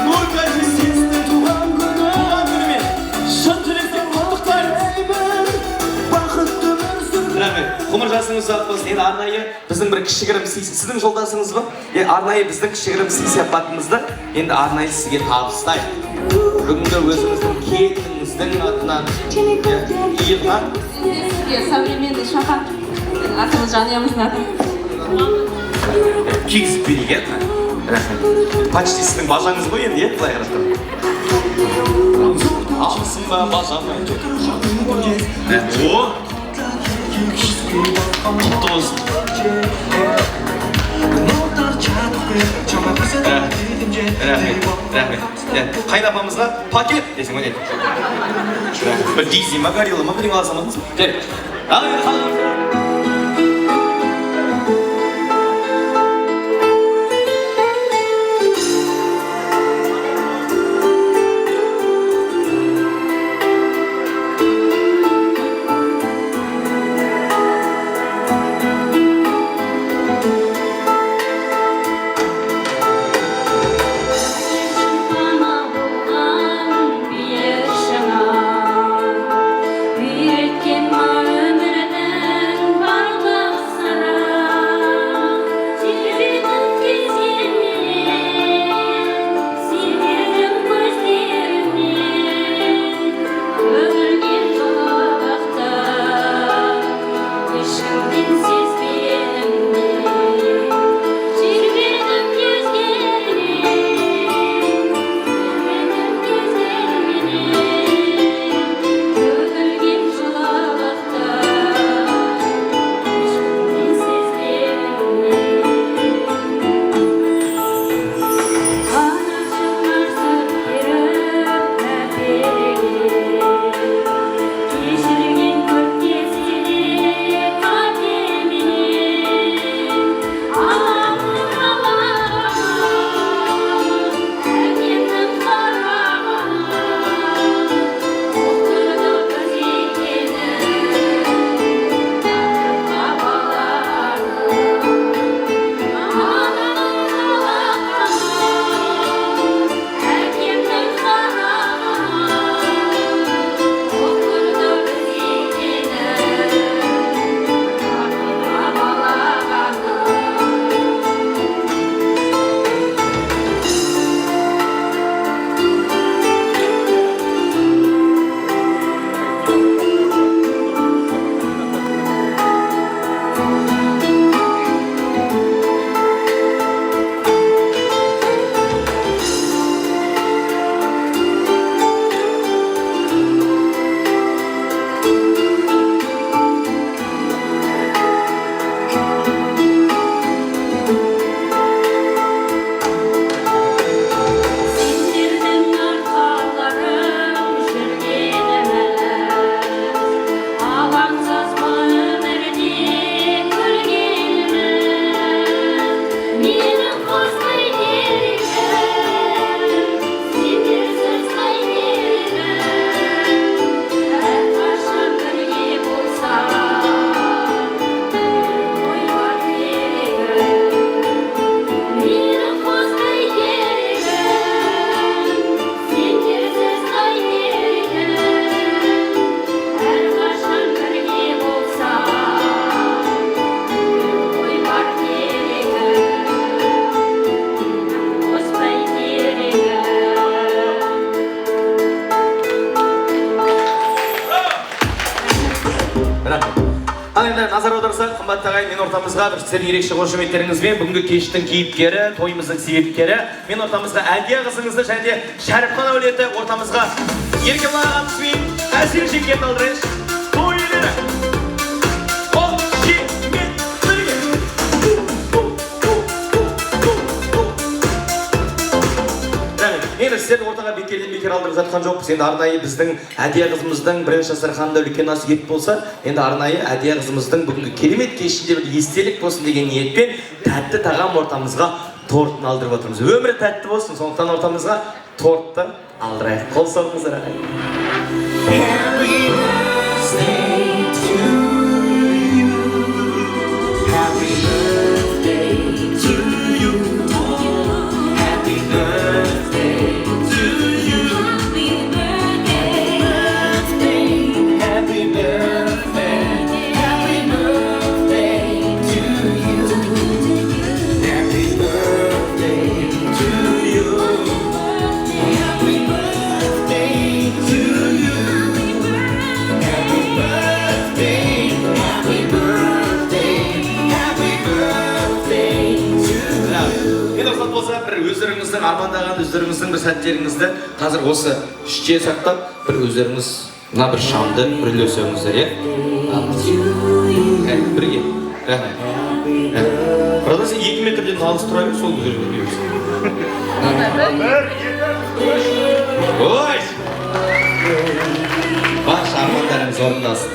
Нұрка жездеміздің туған күнімен шын жүректен құттықтаймыз. Рахмет. Ғұмыр жасыңыз ұзақ болсын. Енді арнайы біздің бір кішігірім сый, сіздің жолдасыңыз ба? Арнайы біздің кішігірім сый сияпатымызды енді арнайы сізге табыстайық. Бүгінгі өзіңіздің келініңіздің атынан, иығынан. Сізге современный шахан атымыз, жанұямыздың аты. Кигізіп берейік, иә? Рахмет. Почти сіздің бажаңыз ғой енді, иә, былай қарасам. Алсын ба, бажа ма? О! Құтты болсын. Рахмет, рахмет. Қайынапамызға пакет десең ғой, бір дизель ма, горилла ма, бірдеңе ала салмадыңыз ба? Жарайды. Ал енді қалыңыз. Үйреткен ма өмірдің Назар аударсақ, қымбатты ағайын, мен ортамызға бір сіздердің ерекше қошеметтеріңізбен бүгінгі кештің кейіпкері, тойымыздың себепкері, мен ортамызға Әдия қызыңызды және де Шәріпхан әулеті ортамызға Еркебұлан ағамыз бен Әсел жеңгемді алдырайыншы. Той иелері. Қошемет бірге. Енді сіздерді ортаға бекерден бекер алдырып жатқан жоқпыз. Енді арнайы біздің Әдия қызымыздың бірінші дастарханында үлкен ас ет болса, енді арнайы Әдия қызымыздың бүгінгі керемет кешінде бір естелік болсын деген ниетпен тәтті тағам ортамызға тортын алдырып отырмыз. Өмірі тәтті болсын, сондықтан ортамызға тортты алдырайық. Қол соғыңыздар, ағайын. Happy birthday to you. Happy birthday to you. Happy birthday to you. Happy birthday. Happy birthday. Happy birthday to you. Happy birthday to you. Happy birthday to you. Happy birthday. Happy birthday. Happy birthday to you. Енді рұқсат болса, бір өздеріңіздің армандаған өздеріңіздің бір сәттеріңізді қазір осы іште сақтап, бір өздеріңіз мына бір шамды бір үлесеңіздер, иә? Бірге. Рахмет. Правда, сен 2 метрден алыс тұра бер, сол өздеріңе бересің. Ой! Барша армандарыңыз орындалсын.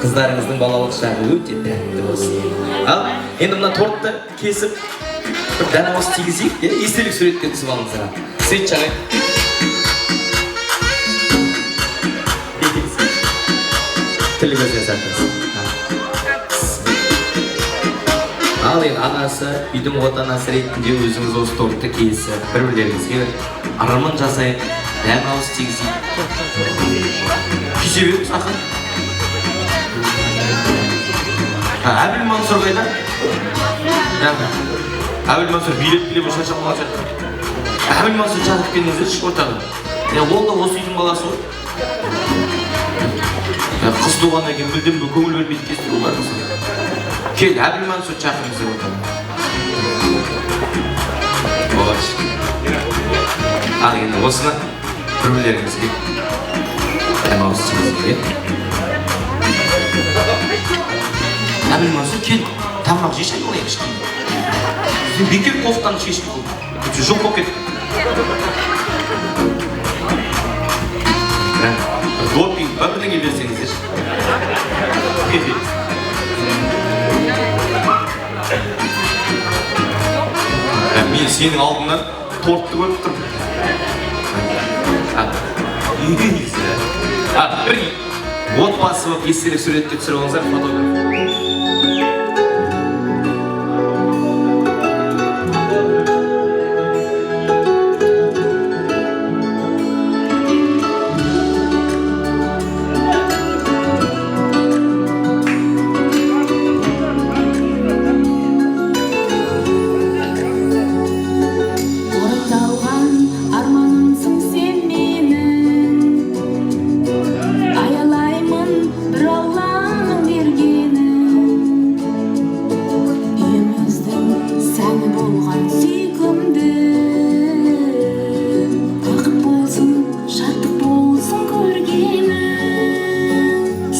Қыздарыңыздың балалық шағы өте тәтті болсын. Ал, енді мына тортты кесіп, бір дәм ауыз тигізейік, иә? Естелік суретке түсіп алыңыздар. Свет жағайық. Тіл көзден сақтасын. Ал енді анасы, үйдің отанасы ретінде өзіңіз осы тортты кесіп, бір-бірлеріңізге ырымын жасайық, дәм ауыз тигізейік. Кесе беріңіз, ақа. Әбіл Мансұр қайда? Рахмет. Әбіл Мансұр билеп-билеп шаршап қалған сияқты. Әбіл Мансұр шақырып келдіңіздерші ортаға. Ол да осы үйдің баласы ғой. Қыз туғаннан кейін мүлдем көңіл бөлмейді екенсіздер олар. Кел, Әбіл Мансұр шақырыңыздар ортаға. Бош. Ал енді осыны бір-бірлеріңізге дәм ауыз тигізіңдер, иә? Әбіл Мансұр, кел, тамақ жейші айналайын кішкене. Сен бекер кофтаны шешіп қалдың. Жоқ болып кетті. Допинг ба бірдеңе берсеңіздерші. Мен сенің алдыңнан тортты көріп тұрмын. Бір отбасы болып естелік суретке түсіріп алыңыздар, фотограф. Орындалған арманымсың сен менің, аялаймын бір Алланың бергенін. Үйіміздің сәні болған сүйкімді, бақыт болсын, шаттық болсын көргенің.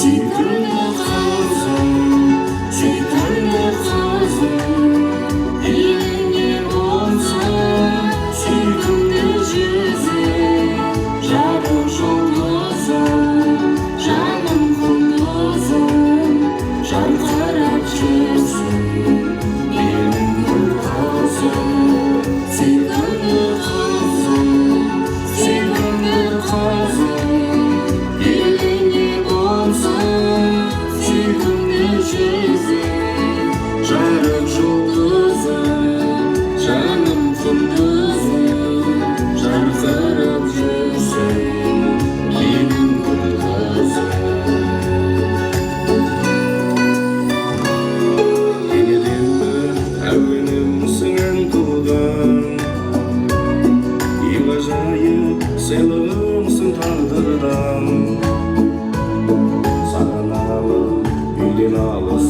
Сүйкімді қызым, сүйкімді қызым, еліңе болсын сүйкімді жүзің, жарық жұлдызым, жаным құндызым, жарқырап жүрсін менің гүл қызым. Сүйкімді қызым, сүйкімді қызым, еліңе болсын сүйкімді жүзің, жарық жұлдызым, жаным құндызым, жарқырап жүрсін менің гүл қызым. Енеден бір әуенімсің ән қылған, ең ғажайып сыйлығымсың тағдырдан. Саған алып үйден алыс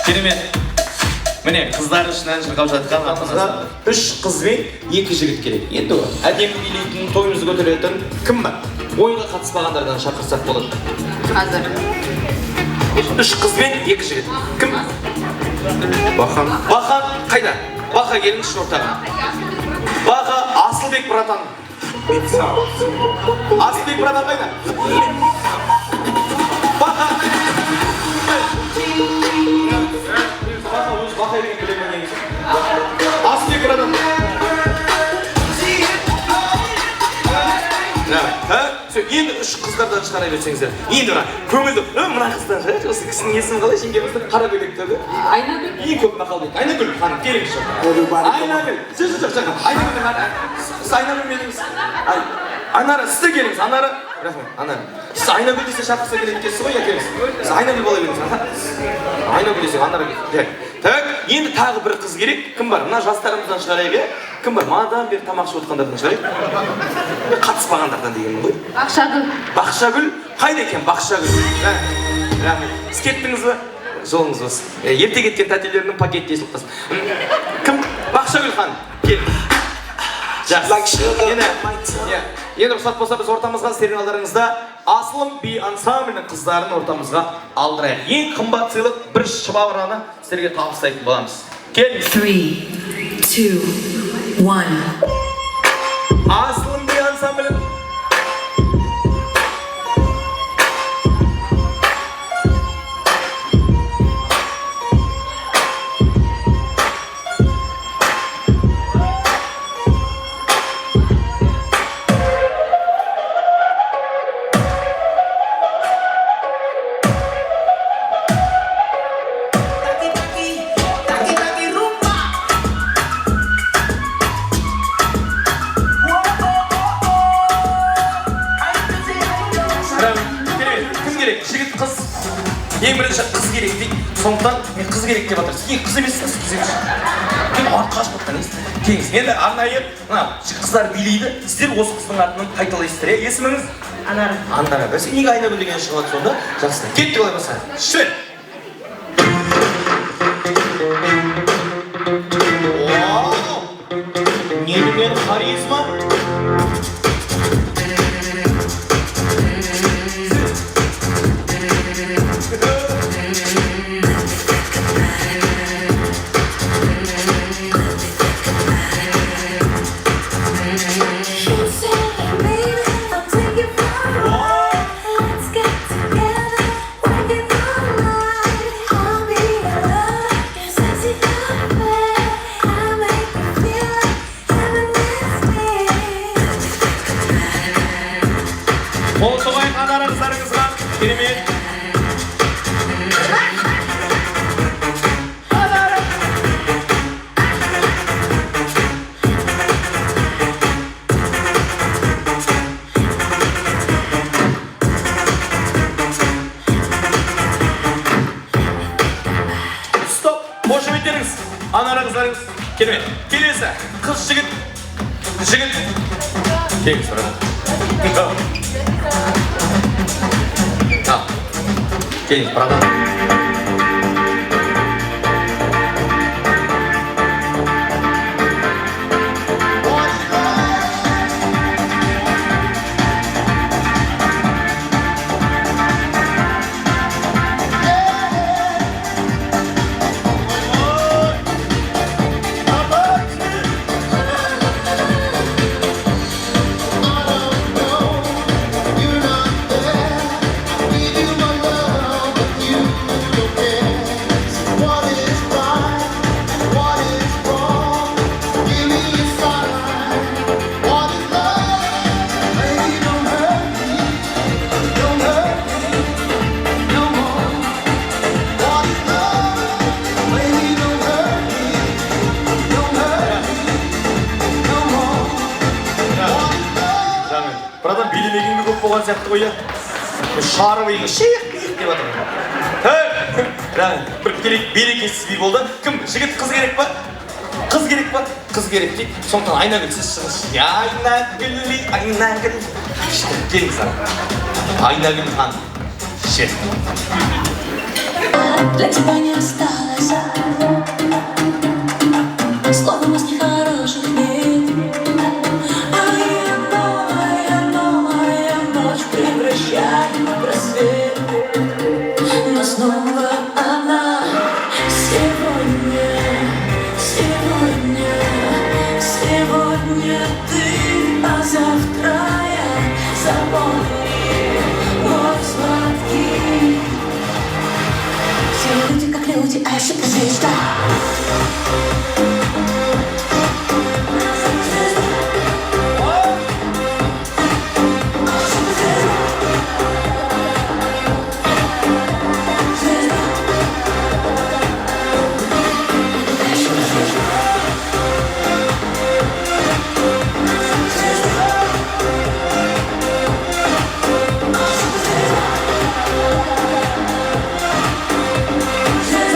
Керемет. Міне, қыздар үшін ән шырқап жатқан ата-анасына 3 қыз бен 2 жігіт керек. Енді әдемі билейтін, тойымызды көтеретін кім бар? Ойынға қатыспағандардан шақырсақ болады. Қазір. 3 қыз бен 2 жігіт. Кім? Бахан. Бахан қайда? Баха келіңізші ортаға. Баха Асылбек братан. Асылбек братан қайда? Баха. Баха өз Баха деген білемін негізі. Асылбек братан. Енді 3 қыздардан шығара берсеңіздер. Енді мына көңілді, мына қыздан шығарайықшы. Осы кісінің есімі қалай жеңгеміздің? Қара көйлекті. Айнагүл. Ең көп мақал дейді. Айнагүл ханым, келіңізші. Айнагүл. Жоқ, жоқ, жоқ. Айнагүл, сіз Айнагүл меніңіз. Анара, сіз де келіңіз. Анара. Рахмет, Анара. Сіз Айнагүл десе шақырса келеді екенсіз ғой, иә, келіңіз. Сіз Айнагүл бола беріңіз. Айнагүл десе Анара келеді. Так, енді тағы бір қыз керек. Кім бар? Мына жастарымыздан шығарайық, иә? Кім бар? Манадан бері тамақ ішіп отқандардан шығарайық. Қатыспағандардан дегенмін ғой. Бақшагүл. Бақшагүл? Қайда екен Бақшагүл? Рахмет. Сіз кеттіңіз бе? Жолыңыз болсын. Ерте кеткен тәтелерінің пакеті тесіліп қалсын. Кім? Бақшагүл ханым, кел. Жақсы. Енді рұқсат болса, біз ортамызға сіздердің алдарыңызда Асылым би ансамблінің қыздарын ортамызға алдырайық. Ең қымбат сыйлық бір швабраны сіздерге табыстайтын боламыз. Келіңіз. 3, 2, 1. Асылым би ансамблі. Ең бірінші қыз керек дейді, сондықтан мен қыз керек деп жатыр. Сіз қыз емессіз, қыз емес. Мен оған қашып жатқан емес. Келіңіз. Енді арнайы мына қыздар билейді. Сіздер осы қыздың артынан қайталайсыздар, иә? Есіміңіз? Анара. Анара. Бәсе неге Айнагүл деген шығып жатыр сонда? Жақсы. Кеттік олай болса. Шүр. Вау! Не деген харизма? Қол соғайық анара қыздарыңызға. Керемет. Стоп! Қошеметтеріңіз. Анара қыздарыңыз. Керемет. Келесі қыз жігіт. Жігіт. Келіңіз, брат. Ал. Келіңіз, братан. Братан, билемегенге көп болған сияқты ғой, иә? Шарып игі, шиқ биік деп жатыр. Бір керек берекесіз би болды. Кім? Жігіт, қыз керек па? Қыз керек па? Қыз керек дейді. Сондықтан Айнагүл, сіз шығыңызшы. Айнагүл, Айнагүл. Келіңіз ара. Айнагүл ханым. Шет. Для тебя не осталось. Слов у нас нехороших нет. А я новая, новая ночь превращает в рассвет. Но снова она сегодня, сегодня, сегодня ты, а завтра я. Запомни, мой сладкий. Все люди как люди, а я суперзвезда.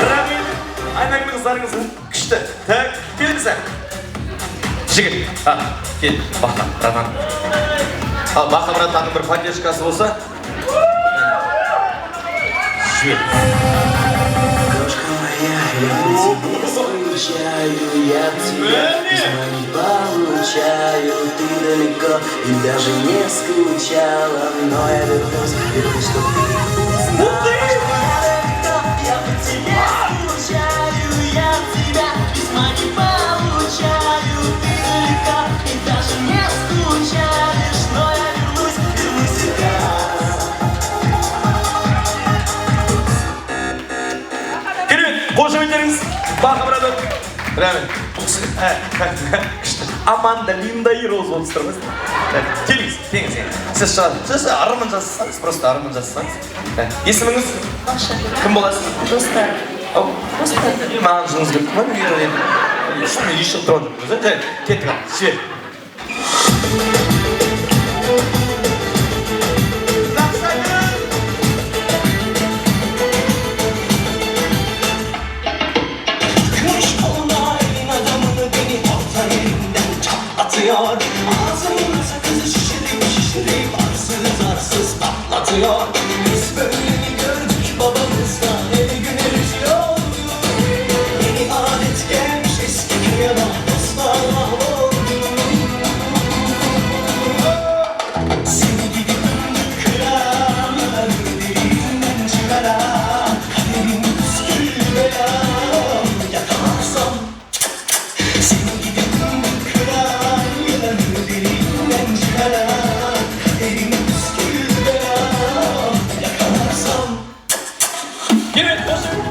Рахмет, айнагүл қыздарыңыз күшті. Так, келіңіз. Жігіт, а, кел, Баха, братан. Ал, Баха братанның бір поддержкасы болса. Жібер. Крошка моя, я по тебе скучаю, я тебя письма не получаю. Ты далеко и даже не скучала, но я вернусь, вернусь, чтоб ты узнала, что я далеко, я по тебе скучаю, я тебя письма не получаю. Ты далеко и даже не скучаешь, но я вернусь, вернусь сюда. Керемет, қошеметтеріңіз, Баха братан. Рахмет. Бұл кісі, күшті. Аманда, Линда и Роуз болып тұрмыз. Келіңіз, келіңіз. Сіз шығады. Сіз арман жазсаңыз, просто арман жазсаңыз. Есіміңіз? Кім боласыз? Достар. Ау. Маған жыныңыз келіп тұр ма? Үстіме еш шығып тұрған жоқпыз. Кеттік ал, жібер. Kış olmayın adamını beni orta yerinden çatlatıyor. Ağzımın sakızı şişirip şişirip arsız arsız patlatıyor. Biz böyle mi gördük babamızdan el gün eritiyordu. Yeni adet gelmiş eski köye bak dostlar mahvoldu. Seni gidip döndük kıran, derinden çıkaran, kaderim püskül belam, yakalarsam. Seni gidip döndük kıran, derinden çıkaran, kaderim püskül belam, yakalarsam. Керемет, қошемет.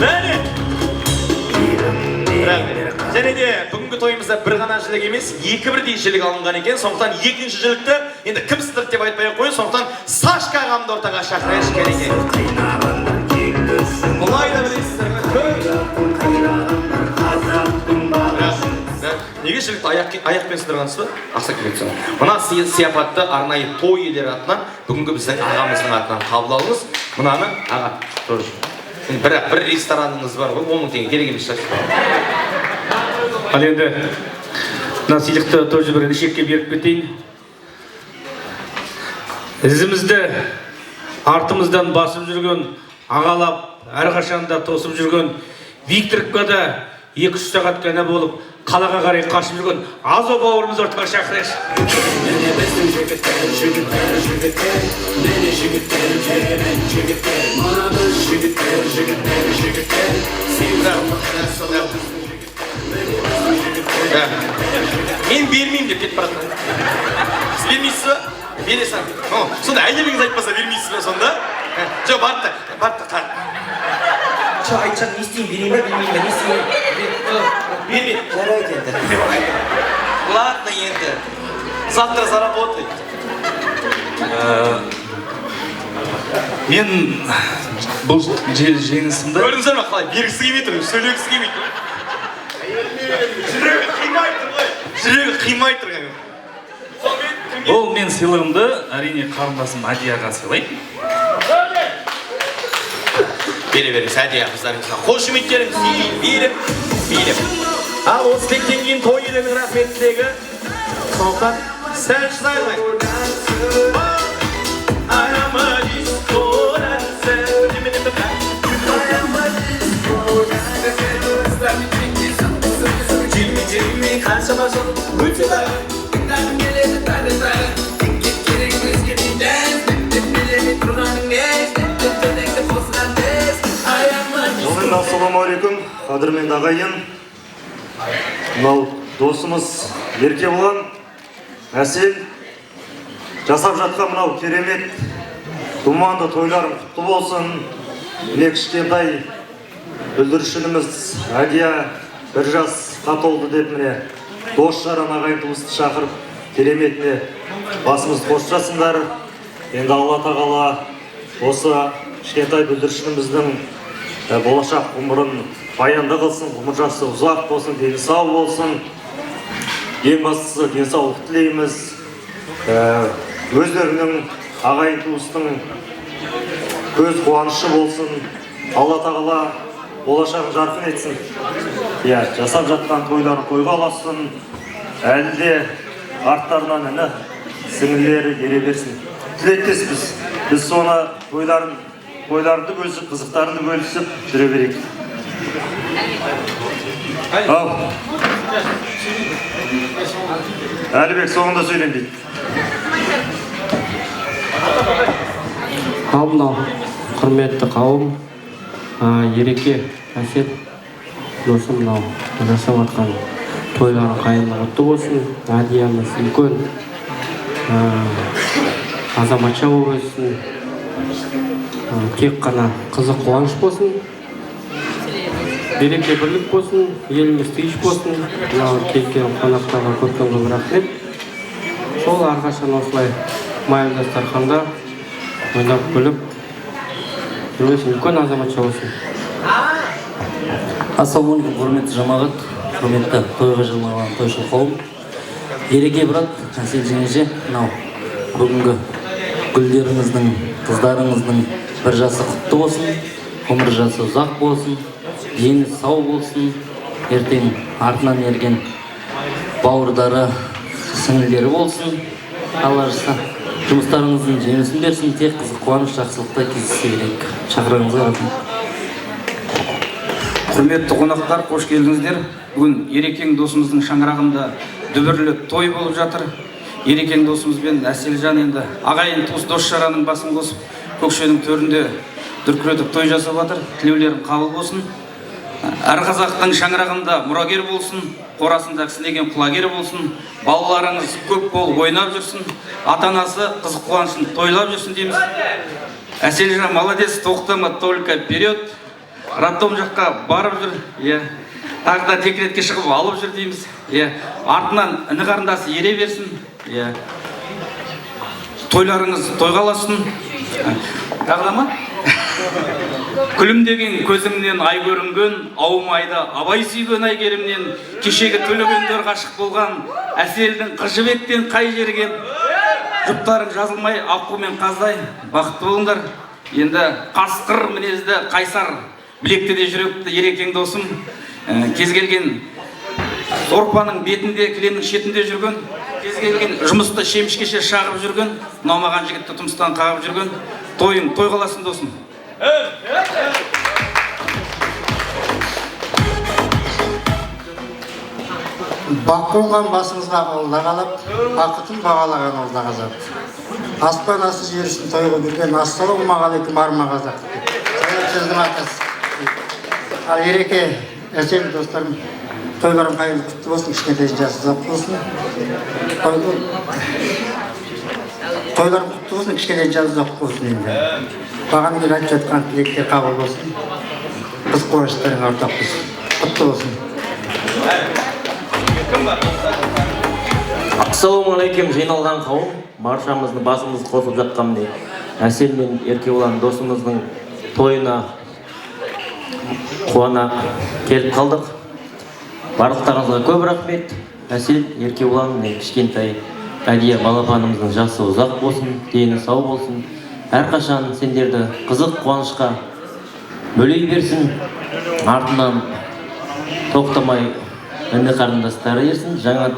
Міне. Рахмет. Және де бүгінгі тойымызда бір ғана жілік емес, екі бірдей жілік алынған екен. Сондықтан екінші жілікті енді кім сындырды деп айтпай ақ қояйын. Сондықтан Сашка ағамды ортаға шақырайыншы, кәнекей. Былай да білесіздер ме? Неге жілікті аяқпен сындырғансыз ба? Ақсақ келеді. Мына сияпатты арнайы той иелері атынан, бүгінгі біздің ағамыздың атынан қабыл алыңыз. Мынаны аға, тоже. Енді бір рестораныңыз бар ғой, 10 мың теңге керек емес шығар. Ал енді мына сыйлықты тоже бір ішекке беріп кетейін. Ізімізді артымыздан басып жүрген, ағалап, әрқашанда тосып жүрген, Викторовка да 2-3 сағат қана болып, қалаға қарай қашып жүрген Азо бауырымызды ортаға шақырайықшы. Міне біздің жігіттер, жігіттер, жігіттер, міне жігіттер, керемет жігіттер, мына біз жігіттер, жігіттер, жігіттер, Мен бермеймін деп кетіп бара жатыр. Сіз бермейсіз ба? Бере сал. Сонда әйеліңіз айтпаса бермейсіз бе сонда? Жоқ, барды да, барды да, қар. Жоқ, айтсам не істеймін, берейін ба, бермеймін ба, не істеймін? Бермей. Жарайды енді. Ладно енді. Завтра заработай. Мен бұл жеңісімді Көрдіңіздер ме қалай бергісі келмей тұр, сөйлегісі келмей тұр. Жүрегі қимай тұр ғой. Жүрегі қимай тұр. Ол мен сыйлығымды әрине қарындасым Әдияға сыйлаймын. Бере беріңіз Әдия қыздарыңызға. Қошеметтеріңіз беріп, беріп. Ал осы тілектен кейін той иелерінің рахмет тілегі. Сондықтан сәл шыдай алмай. Қаншама жыл өтсе дағы, тыңдағым келеді тағы тағы. Текке керек өзгемей дәл, деп билемей тұрғаның не? Деп тілекті қосқан тез, аяғыма. Ассалаумағалейкум, қадірменді ағайын. Мынау досымыз Еркебұлан, Әсел жасап жатқан мынау керемет думанды тойларың құтты болсын. Міне, кішкентай бүлдіршініміз Әдия бір жасқа толды деп, міне, дос жаран, ағайын туысты шақырып, кереметіне басымызды қосып жатсыңдар. Енді Алла тағала осы кішкентай бүлдіршініміздің болашақ ғұмырын баянды қылсын, ғұмыр жасы ұзақ болсын, дені сау болсын. Ең бастысы, денсаулық тілейміз. Өздерінің, ағайын туыстың көз қуанышы болсын. Алла тағала болашағын жарқын етсін. Иә, жасап жатқан тойларын тойға ұлассын. Әлі де арттарынан іні сіңілілері ере берсін. Тілектеспіз. Біз соны тойларыңды бөлісіп, қызықтарыңды бөлісіп жүре берейік. Ау. Әлібек соңында сөйлеймін дейді. Ал мынау құрметті қауым, Ереке, Әсет досым, мынау жасап жатқан тойларың қайырлы, құтты болсын. Әдиямыз үлкен азаматша болып өссін. Тек қана қызық қуаныш болсын, береке бірлік болсын, еліміз тыныш болсын. Мынау келген қонақтарға көптен көп рахмет. Сол әрқашан осылай майлы дастарханда ойнап күліп жүрмесін, үлкен азаматша болсын. Ассалаумағалейкум, құрметті жамағат, құрметті тойға жиналған тойшыл қауым. Ереке брат, Әсел жеңеше, мынау бүгінгі гүлдеріңіздің, қыздарыңыздың бір жасы құтты болсын, ғұмыр жасы ұзақ болсын, дені сау болсын. Ертең артынан ерген бауырдары, сіңілдері болсын. Алла жазса, жұмыстарыңыздың жемісін берсін, тек қызық қуаныш, жақсылықта кездесе берейік. Шақырғаныңызға рахмет. Құрметті қонақтар, қош келдіңіздер. Бүгін Ерекең досымыздың шаңырағында дүбірлі той болып жатыр. Ерекең досымызбен Әселжан енді ағайын туыс, дос жараның басын қосып, Көкшенің төрінде дүркіретіп той жасап жатыр. Тілеулерің қабыл болсын. Әр қазақтың шаңырағында мұрагер болсын, қорасында кісінеген құлагер болсын, балаларыңыз көп болып ойнап жүрсін, ата-анасы қызық қуанышын тойлап жүрсін дейміз. Әселжан молодец, тоқтама, только вперед. Роддом жаққа барып жүр, иә. Тағы да декретке шығып алып жүр дейміз. Иә. Артынан іні қарындасы ере берсін. Иә. Тойларыңыз тойға ұлассын. Тағы да ма? Күлімдеген көзіңнен ай көрінген, аумайды Абай сүйген Әйгерімнен, кешегі төлегендер ғашық болған, Әселдің қыз жібектен қай жерге, жұптарың жазылмай аққу мен қаздай, бақытты болыңдар. Енді қасқыр мінезді қайсар, білекті де жүректі Ерекең досым, кез келген сорпаның бетінде, кілемнің шетінде жүрген, кез келген жұмысты шемішкеше шағып жүрген, ұнамаған жігітті тұмсықтан қағып жүрген, тойың той қаласын, досым. Бақ қонған басымызға алла қалап, бақытын бағалаған алла ғазап. Аспан асты жер үстін той қылып жүрген, ассалаумағалейкум, арма қазақ. Сәлем сіздің атасы. Ал Ереке, Әсел достарым, тойларың қайырлы, құтты болсын, кішкентай жасы ұзақ болсын. Тойларың құтты болсын, кішкентай жасы ұзақ болсын енді. Бағана бері айтып жатқан тілектер қабыл болсын. Қыз қуаныштарың ортақ болсын. Құтты болсын. Ассалаумағалейкум, жиналған қауым. Баршамыздың басымыз қосылып жатқан міне Әсел мен Еркебұлан досымыздың тойына қуана келіп қалдық. Барлықтарыңызға көп рахмет. Әсел, Еркебұлан, міне кішкентай Әдия балапанымыздың жасы ұзақ болсын, дені сау болсын. Әрқашан сендерді қызық қуанышқа бөлей берсін. Артынан тоқтамай іні қарындастары ерсін. Жаңа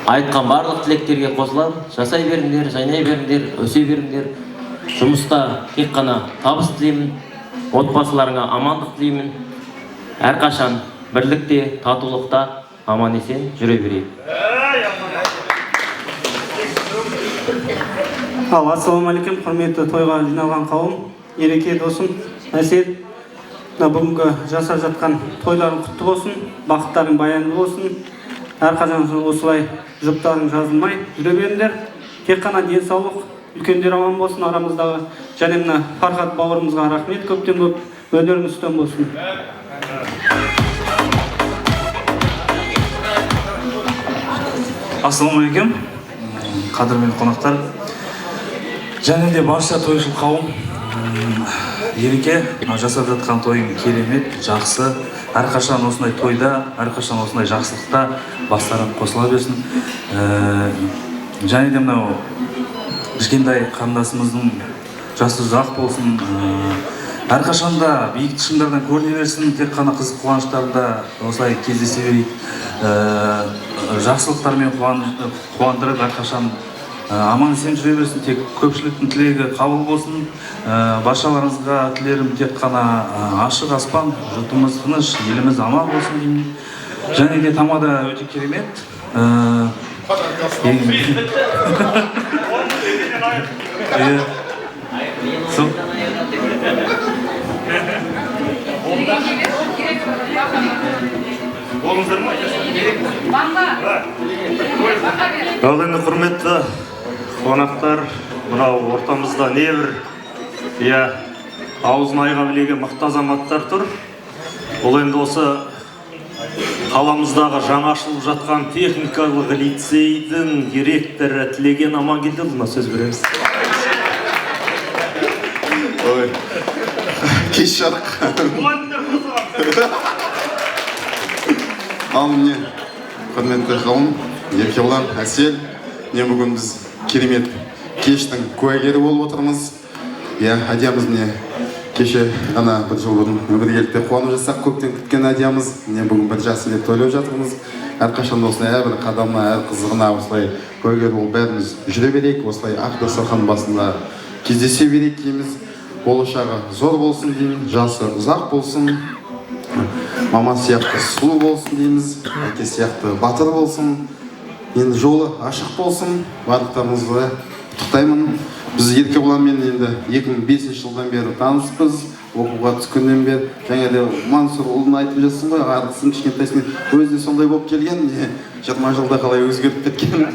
айтқан барлық тілектерге қосыламын. Жасай беріңдер, жайнай беріңдер, өсе беріңдер. Жұмыста тек қана табыс тілеймін. Отбасыларыңа амандық тілеймін. Әрқашан бірлікте, татулықта Аман есен жүре берейік. Ал, ассалаумағалейкум, құрметті тойға жиналған қауым, Ереке досым, Әсел, мына бүгінгі жасап жатқан тойларың құтты болсын, бақыттарың баянды болсын. Әрқашан осылай жұптарың жазылмай жүре беріңдер. Тек қана денсаулық, үлкендер аман болсын арамыздағы. Және мына Фархат бауырымызға рахмет көптен көп, өнеріңіз үстем болсын. Ассалаумағалейкум, қадірменді қонақтар және де барша тойшыл қауым. Ереке, жасап жатқан тойың керемет, жақсы. Әрқашан осындай тойда, әрқашан осындай жақсылықта бастарың қосыла берсін. Және де мынау кішкентай қарындасымыздың жасы ұзақ болсын. Әрқашанда биік шыңдардан көріне берсін, тек қана қызық қуаныштарда осылай кездесе берейік. Жақсылықтармен қуандырып әрқашан аман есен жүре берсін, тек көпшіліктің тілегі қабыл болсын. Баршаларыңызға тілерім тек қана ашық аспан, жұртымыз тыныш, еліміз аман болсын деймін. Және де тамада өте керемет. Ал енді құрметті қонақтар, мынау ортамызда небір, иә, аузын айға білеген мықты азаматтар тұр. Бұл енді осы қаламыздағы жаңа ашылып жатқан техникалық лицейдің директоры Тілеген Амангелдіұлына сөз береміз. Ой, кеш жарық. Ал міне, құрметті қауым, Еркебұлан, Әсел, міне бүгін біз керемет кештің куәгері болып отырмыз. Иә, Әдиямыз міне кеше ғана бір жыл бұрын өмірге келді деп қуанып жатсақ, көптен күткен Әдиямыз, міне бүгін бір жасы деп тойлап жатырмыз. Әрқашан осылай әрбір қадамына, әр қызығына осылай куәгер болып бәріміз жүре берейік, осылай ақ дастархан басында кездесе берейік дейміз. Болашағы зор болсын деймін, жасы ұзақ болсын, мама сияқты сұлу болсын дейміз, әке сияқты батыр болсын, енді жолы ашық болсын. Барлықтарыңызды құттықтаймын. Біз Еркебұланмен енді 2005 жылдан бері таныспыз, оқуға түскеннен бері. Және де Мансұр ұлын айтып жатсың ғой, ардысын кішкентайсың, өзі де сондай болып келген, 20 жылда қалай өзгеріп кеткен.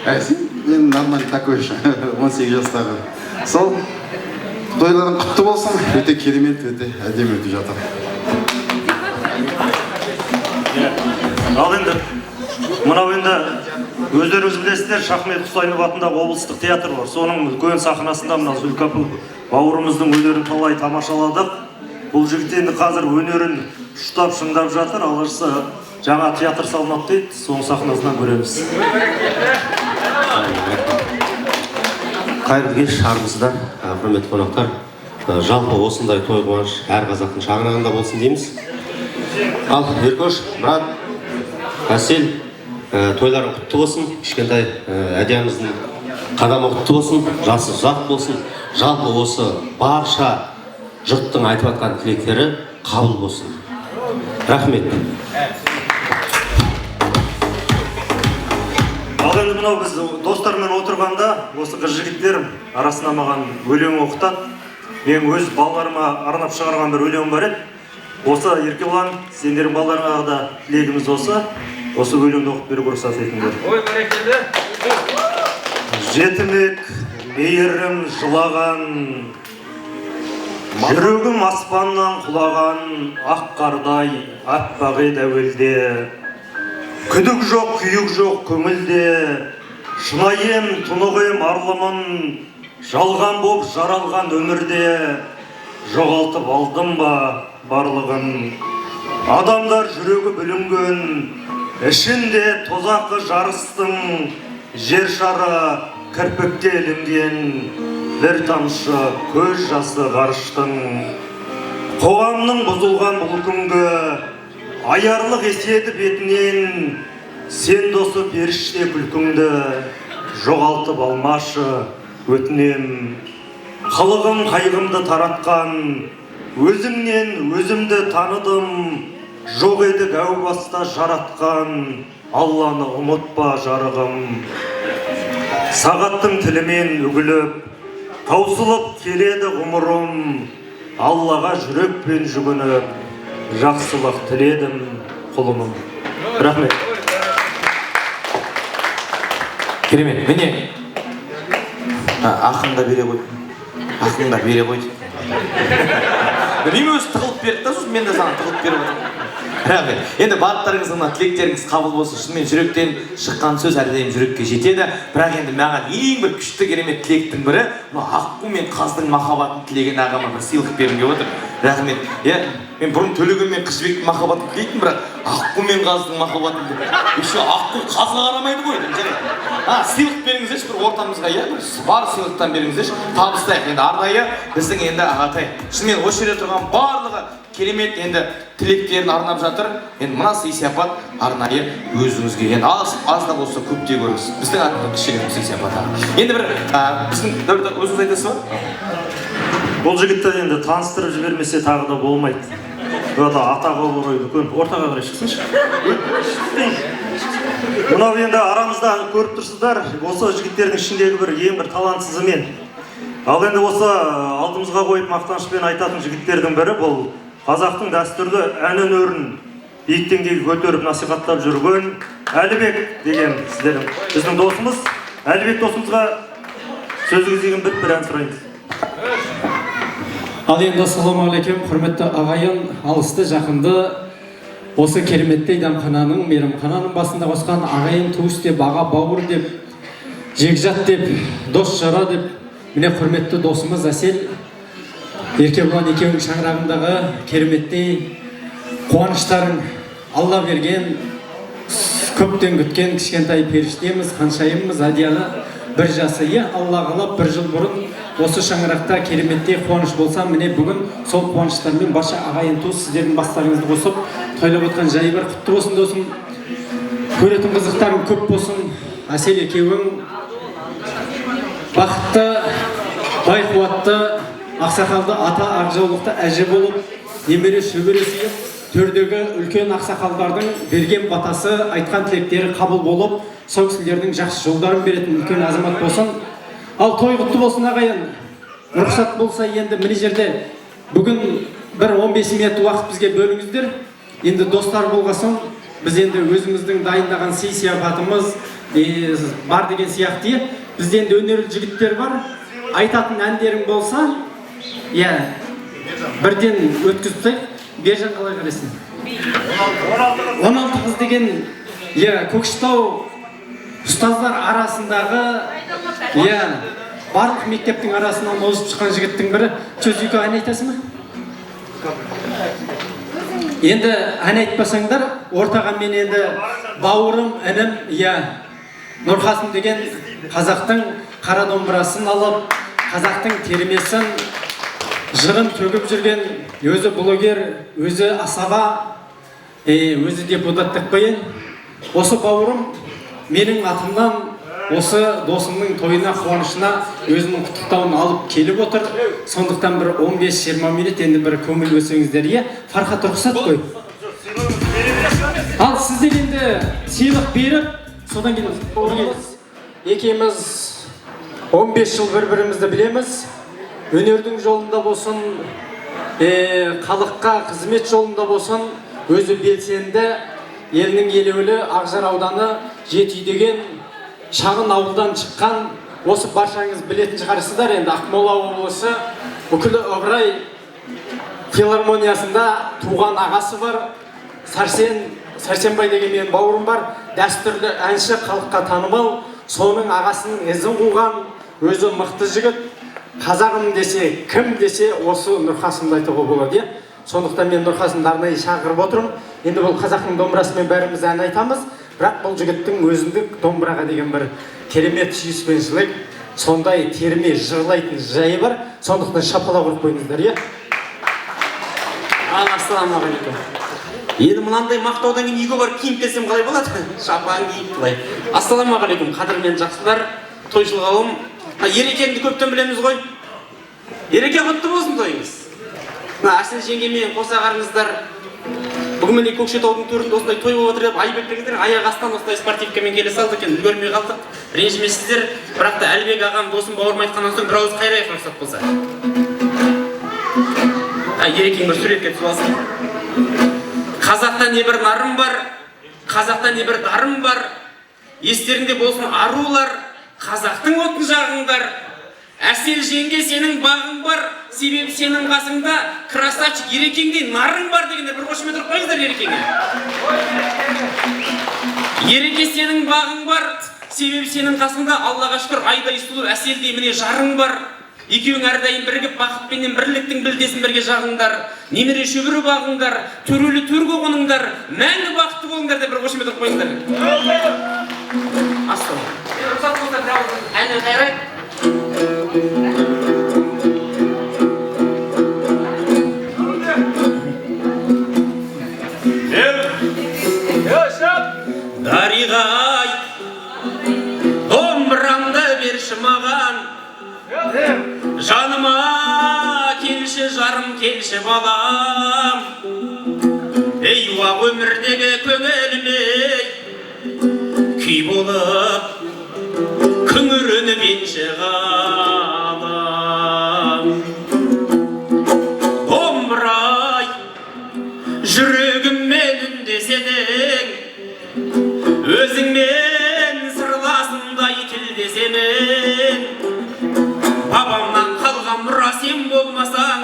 Әсен, мен нормально такой же, 18 жастағы. Сол тойларың құтты болсын, өте керемет, өте әдемі өтіп жатыр. Ал енді мынау енді өздеріңіз білесіздер, Шахмет Құсайынов атындағы облыстық театр бар. Соның үлкен сахнасында мына Зүлкапыл бауырымыздың өнерін талай тамашаладық. Бұл жігіт енді қазір өнерін ұштап шыңдап жатыр. Алғашқысы жаңа театр салынады дейді, соның сахнасынан көреміз. Қайырлы кеш, армысыздар, құрметті қонақтар. Жалпы осындай той қуаныш әр қазақтың шаңырағында болсын дейміз. Ал Еркош, брат, Әсел, тойларың құтты болсын, кішкентай Әдиямыздың қадамы құтты болсын, жасы ұзақ болсын. Жалпы осы барша жұрттың айтып жатқан тілектері қабыл болсын. Рахмет. Ал енді мынау біз достармен отырғанда осы қыз жігіттер арасында маған өлең оқытады. Мен өз балаларыма арнап шығарған бір өлең бар еді. Осы Еркебұлан, сендердің балаларыңа да тілегіміз осы. Осы өлеңді оқып беруге рұқсат етіңдер. Ой, бәрекелді. Жетімек мейірім жылаған, жүрегім аспаннан құлаған, ақ қардай аппақ еді әуелде. Күдік жоқ, күйік жоқ көңілде, шынайым, тұнық ем, арлымын, жалған боп жаралған өмірде, жоғалтып алдым ба барлығын. Адамдар жүрегі бүлінген, ішінде тозақы жарыстың, жер шары кірпікте ілінген, бір тамшы көз жасы ғарыштың. Қоғамның бұзылған бұл күнгі аярлық еседі бетінен, сен досы періште күлкіңді жоғалтып алмашы өтінем. Қылығым қайғымды таратқан, өзімнен өзімді таныдым, Жоқ едік әу баста жаратқан, Алланы ұмытпа, жарығым. Сағаттың тілімен үгіліп, таусылып келеді ғұмырым. Аллаға жүрекпен жүгініп, жақсылық тіледім, құлыным. Рахмет. Керемет. Міне, ақынға бере қойды, ақынға бере қойды. Білмеймін, өзі тығылып берді да, сосын мен де саған тығылып беріп отырмын. Рахмет. Енді барлықтарыңыздың мына тілектеріңіз қабыл болсын. Шынымен жүректен шыққан сөз әрдайым жүрекке жетеді. Бірақ енді маған ең бір күшті, керемет тілектің бірі мына аққу мен қаздың махаббатын тілеген ағама бір сыйлық бергім келіп отыр. Рахмет. Иә, мен бұрын Төлеген мен Қыз Жібектің махаббатын тілейтінмін, бірақ аққу мен қаздың махаббатын, еще аққу қазға қарамайды ғой. Жарайды, сыйлық беріңіздерші бір ортамызға, иә, бір бар сыйлықтан беріңіздерші, табыстайық. Енді арнайы біздің енді ағатай, шынымен осы жерде тұрған барлығы керемет енді тілектерін арнап жатыр. Енді мына сый сияпат арнайы өзіңізге, енді аз аз да болса, көп те көріңіз, біздің атымыздан кішігірім сый сияпат. Енді бір біздің Дәулет, өзіңіз айтасыз ба? Бұл жігітті енді таныстырып жібермесе тағы да болмайды. Бұл атағы абырой үлкен. Ортаға қарай шықсыншы. Мынау енді арамызда көріп тұрсыздар, осы жігіттердің ішіндегі бір ең бір талантсызы мен. Ал енді осы алдымызға қойып мақтанышпен айтатын жігіттердің бірі, бұл қазақтың дәстүрлі ән өнерін биік деңгейге көтеріп насихаттап жүрген Әлібек деген сіздердің, біздің досымыз. Әлібек досымызға сөз кезегін бір бір ән сұраймыз. Ал енді ассалаумағалейкум, құрметті ағайын, алысты, жақынды, осы кереметтей дәмхананың, мейрамхананың басында қосқан ағайын туыс деп, аға бауыр деп, жекжат деп, дос жара деп, міне, құрметті досымыз Әсел, Еркебұлан екеуінің шаңырағындағы кереметтей қуаныштарың, Алла берген, көптен күткен кішкентай періштеміз, ханшайымымыз Адияны бір жасы, иә, Алла қалап, бір жыл бұрын осы шаңырақта кереметтей қуаныш болса, міне, бүгін сол қуаныштармен барша ағайын туыс сіздердің бастарыңызды қосып тойлап отқан жайы бар. Құтты болсын, досым, көретін қызықтарың көп болсын. Әсел екеуің бақытты, бай қуатты, ақсақалды ата, ақ жаулықты әже болып, немере шөбере сүйіп, төрдегі үлкен ақсақалдардың берген батасы, айтқан тілектері қабыл болып, сол кісілердің жақсы жолдарын беретін үлкен азамат болсын. Ал той құтты болсын, ағайын. Рұқсат болса, енді мына жерде бүгін бір 15 минут уақыт бізге бөліңіздер. Енді достар болған соң, біз енді өзіміздің дайындаған сый сияпатымыз бар деген сияқты, иә. Бізде енді өнерлі жігіттер бар. Айтатын әндерің болса, иә, бірден өткізіп тастайық. Бержан, қалай қарайсың? 16 қыз деген, иә, Көкшетау ұстаздар арасындағы, иә, барлық мектептің арасынан озып шыққан жігіттің бірі. Сөз екі ән айтасың ба? Енді ән айтпасаңдар, ортаға мен енді бауырым, інім, иә, Нұрқасым деген қазақтың қара домбырасын алып, қазақтың термесін, жырын төгіп жүрген, өзі блогер, өзі асаба, өзі депутат деп қояйын. Осы бауырым менің атымнан осы досымның тойына, қуанышына өзінің құттықтауын алып келіп отыр. Сондықтан бір 15-20 минут енді бір көңіл бөлсеңіздер, иә. Фархат, рұқсат қой. Ал сіздер енді сыйлық беріп, содан кейін екеуміз 15 жыл бір-бірімізді білеміз. Өнердің жолында болсын, халыққа қызмет жолында болсын, өзі белсенді, елінің елеулі Ақжар ауданы Жеті деген шағын ауылдан шыққан, осы баршаңыз білетін шығарсыздар, енді Ақмола облысы Үкілі Ыбырай филармониясында туған ағасы бар, Сәрсен, Сәрсенбай деген менің бауырым бар, дәстүрлі әнші, халыққа танымал, соның ағасының ізін қуған, өзі мықты жігіт. Қазағым десе, кім десе, осы Нұрқасымды айтуға болады, иә. Сондықтан мен Нұрқасымды арнайы шақырып отырмын. Енді бұл қазақтың домбырасымен бәріміз ән айтамыз, бірақ бұл жігіттің өзіндік домбыраға деген бір керемет сүйіспеншілік, сондай терме жырлайтын жайы бар. Сондықтан шапалақ ұрып қойыңыздар, иә. Ал, ассалаумағалейкум. Енді мынандай мақтаудан кейін үйге барып киініп келсем қалай болады? Шапан киіп былай. Ассалаумағалейкум, қадірмен жақсылар, тойшыл қауым. Ерекеңді көптен білеміз ғой. Ереке, құтты болсын тойыңыз. Мына Әсел жеңгемен қоса қарыңыздар. Бүгін міне Көкшетаудың төрінде осындай той болып отыр деп айып етпеңіздер, аяқ астынан осындай спортивкамен келе салдық екен, үлгермей қалдық, ренжімесіздер. Бірақ та Әлібек ағам, досым, бауырым айтқаннан соң бір ауыз қайрайық, рұқсат болса. Ерекең бір суретке түсіп алсын. Қазақта не бір нарым бар, қазақта не бір дарым бар, естеріңде болсын арулар, қазақтың отын жағыңдар. Әсел жеңге сенің бағың бар, себебі сенің қасыңда красавчик Ерекеңдей нарың бар дегенде бір қошемет ұрып қойыңыздар Ерекеңе. Ереке сенің бағың бар, себебі сенің қасыңда Аллаға шүкір айдай сұлу Әселдей міне жарың бар. Екеуің әрдайым бірігіп бақытпенен бірліктің білдесін бірге жағыңдар, немере шөбере бағыңдар, төрелі төрге қоныңдар, мәңгі бақытты болыңдар деп бір қошемет ұрып қойыңыздар. Ассалам. Рұқсат болса бір ауыз әнін қайрайық. Дариғай, домбырамды берші маған, жаныма келші жарым, келші балам. Ей уақ өмірдегі көңіліме күй болып күңіреніп енші қалам. Домбырай, жүрегіммен үндеседің, өзіңмен сырласымдай тілдесемін. Бабамнан қалған мұра сен болмасаң,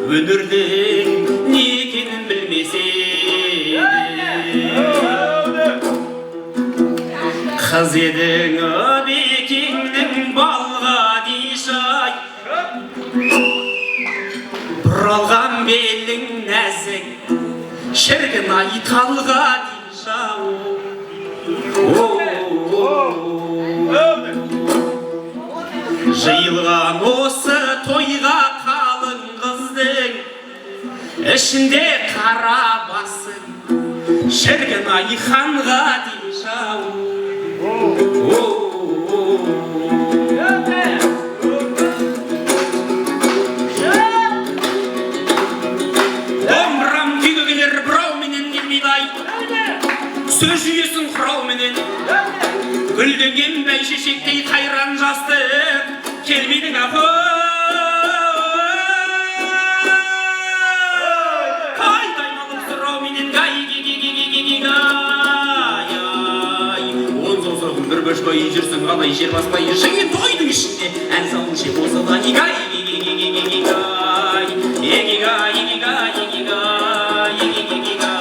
өнердің не екенін білмес едім. Қыз едің Әбекеңнің балға дишай, бұралған белің нәзік, шіркін ай талға дишау. Жиылған осы тойға қалың қыздың ішінде қара басың, шіркін ай ханға дишау. Домбырам күйге келер бұрауменен келмейді ай, сөз жүйесін құрауменен. Гүлденген бәйшешектей қайран жастық келмейдің апай. Қайтаймалып сұрауменен гай ги ги ги ги ги гай ай. Он саусағын бір бөшпай жүрсің қалай жер баспай, жиын тойдың ішінде ән салушы осылай гай ги ги ги ги ги гай. Еги гай, еги гай, еги гай, еги ги ги гай.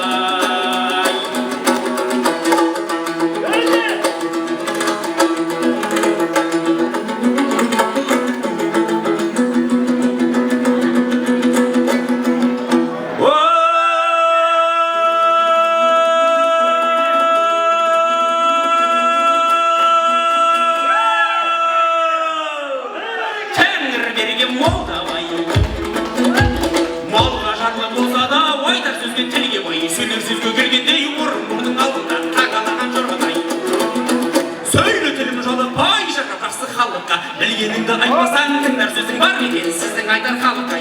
Білгеніңді айтпасаң, тыңдар сөзің бар екен, сіздің айтар халыққа.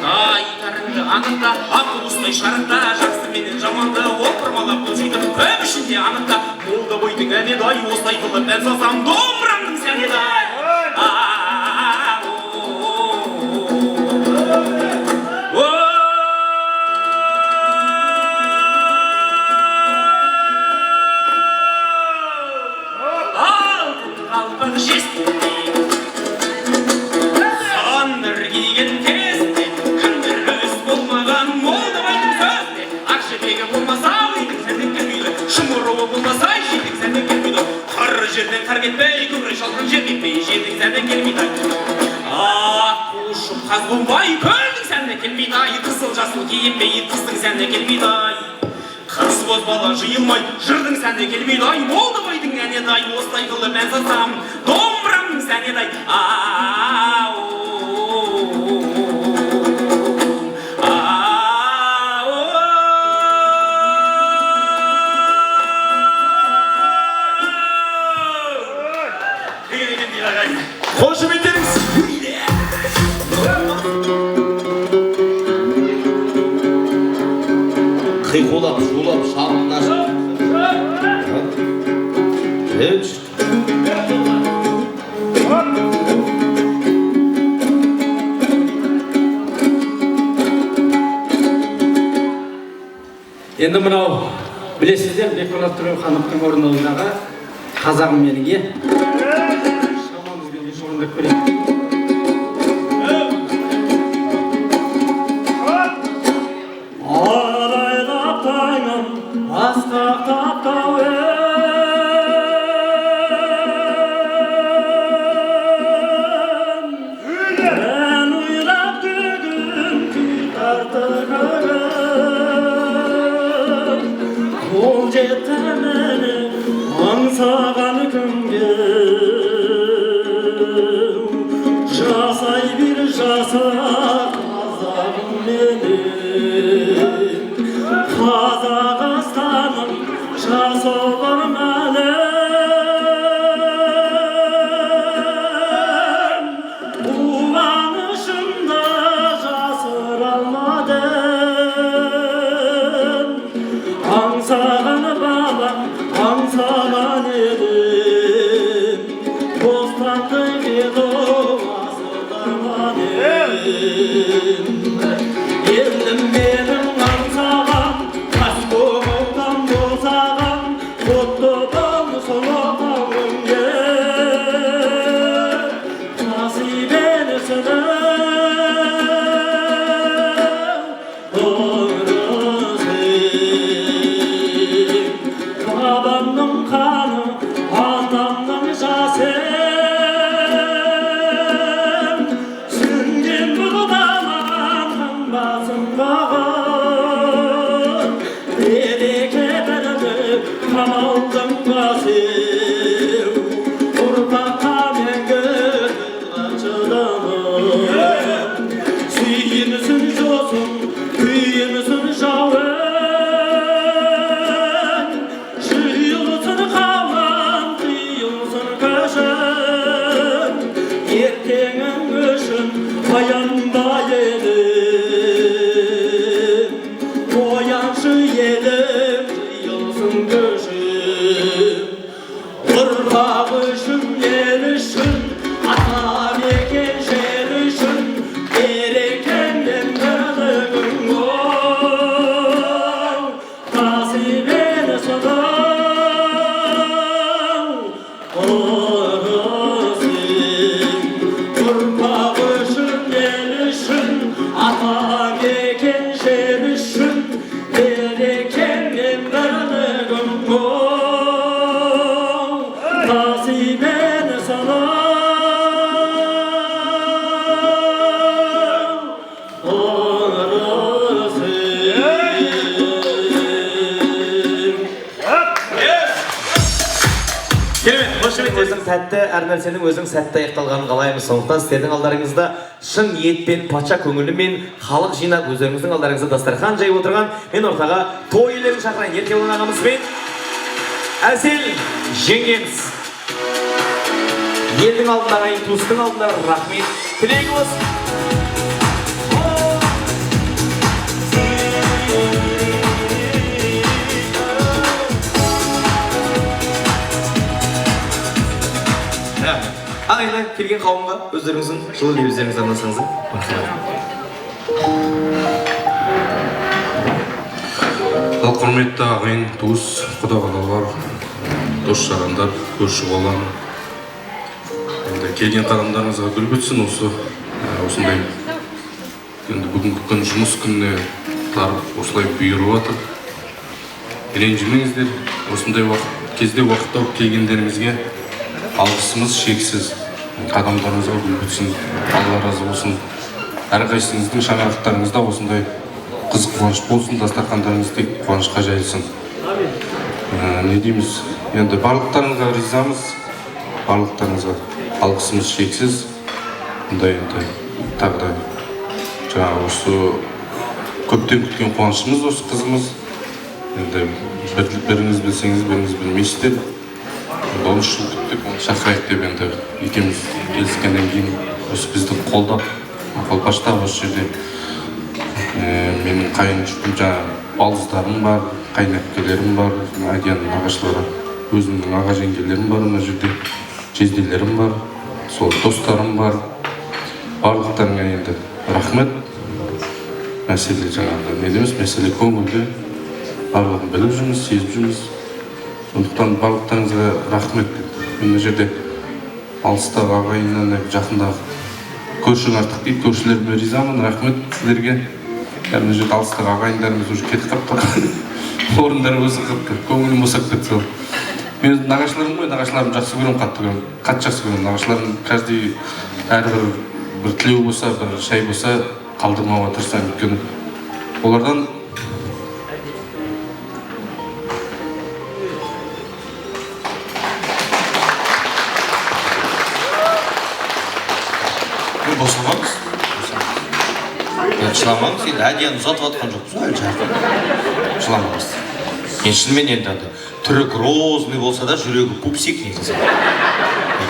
Айтарыңды анықта, ақыл ұстай шарықта, жақсы менен жаманды опырмалап бұл сөйтіп көп ішінде анықта. Молда бойдың әні дай, осылай қылып ән салсам, домбырамның сәні дай. Алтын қалпақ жестінде, жерден қар кетпей, көкірек шалқын жер кетпей, жердің сәні келмейді ай. Ақ ұшып қаз қонбай, көлдің сәні келмейді ай, қызыл жасыл киінбей, қыздың сәні келмейді ай. Қыз бозбала жиылмай, жырдың сәні келмейді ай, Молдабайдың әні дай, осылай қылып ән салсам, домбырамның сәні дай. Қошеметтеріңіз. Енді мынау білесіздер, Бекболат Тілеухановтың орындауындағы «Қазағым менің», иә? Шамамыз келгенше орындап көрейік. Арайлап таңым асқақтап тау, ән ойлап бүгін күй тартты көңіл. Қол жетті міне аңсаған күнге, жасай бер, жаса, қазағым менің. Қазақстаным жас olur әлем, қуанышымды жасыра алмадым. Аңсаған балам, аңсаған едім, бостандық еді асыл арман. Елім менің аңсаған, тас көңілден босаған, құтты болсын отауың, нәсіп етсін ырысың. Бабамның қаны, атамның жасы сіңген бұл даланың басын бағып, береке бірлік қамалдың басы, ұрпаққа мәңгі жылымын. Сүйінсін жосын, күйінсін жауын, жиылсын қауым, тыйылсын көшін, ертеңің үшін аянба, елім. Ояншы, елім, жиылсын көшім, ұрпақ үшін, ел үшін, ата мекен жер үшін, берекең мен бірлігің оу, нәсіп етсін ырысың. Ұрпақ үшін, ел үшін, ата мекен жер үшін, берекең мен бірлігің оу, нәсіп етсін ырысың. Керемет, қошемет. Өзің сәтті, әр нәрсенің өзің сәтті аяқталғанын қалаймыз. Сондықтан сіздердің алдарыңызда шын ниетпен, патша көңілімен халық жинап, өздеріңіздің алдарыңызда дастархан жайып отырған мен ортаға той иелерін шақырайын. Еркебұлан ағамыз бен Әсел жеңгеміз. Елдің алдында, ағайын туыстың алдында рахмет тілегі болсын. Ағайындар, келген қауымға өздеріңіздің жылы лебіздеріңізді арнасаңыздар. Мархабат. Ал, құрметті ағайын, туыс, құда құдалар, дос жарандар, көрші қолаң, енді келген қадамдарыңызға гүл бітсін. Осы осындай енді бүгінгі күн жұмыс күніне тарып осылай бұйырып жатыр, ренжімеңіздер. Осындай уақыт кезде уақыт тауып келгендеріңізге алғысымыз шексіз. Қадамдарыңызға гүл бітсін, Алла разы болсын. Әрқайсыңыздың шаңырақтарыңызда осындай қызық қуаныш болсын, дастархандарыңыз тек қуанышқа жайылсын. Не дейміз енді, барлықтарыңызға ризамыз, барлықтарыңызға алғысымыз шексіз. Мұндай енді тағы да жаңағы осы көптен күткен қуанышымыз осы қызымыз. Енді біріңіз білсеңіз, біріңіз білмейсіздер. Енді 13 жыл күттік, оны шақырайық деп енді екеуміз келіскеннен кейін осы бізді қолдап, қолпаштап осы жерде менің қайын жұртым, жаңағы балдыздарым бар, қайын әпкелерім бар, Әдияның нағашылары, өзімнің аға жеңгелерім бар, мына жерде жезделерім бар, сол достарым бар. Барлықтарыңа енді рахмет. Мәселе жаңағы неде емес, мәселе көңілде. Барлығын біліп жүрміз, сезіп жүрміз. Сондықтан барлықтарыңызға рахмет. Мына жерде алыстағы ағайыннан жақындағы көршің артық дейді, көршілеріме ризамын, рахмет сіздерге. Мына жерде алыстағы ағайындарымыз уже кетіп қалыпты, орындары босап қалыпты, көңілім босап кетті сол. Мен өзім нағашыларым ғой, нағашыларымды жақсы көремін, қатты көремін, қатты жақсы көремін. Нағашыларым каждый әрбір бір тілеу болса, бір шай болса қалдырмауға тырысамын, өйткені олардан босамаңыз. Жыламаңыз, енді әдияны ұзатып жатқан жоқпыз ғой әлі жарқын. Жыламаңыз. Енді шынымен енді андай түрі грозный болса да жүрегі пупсик негізі.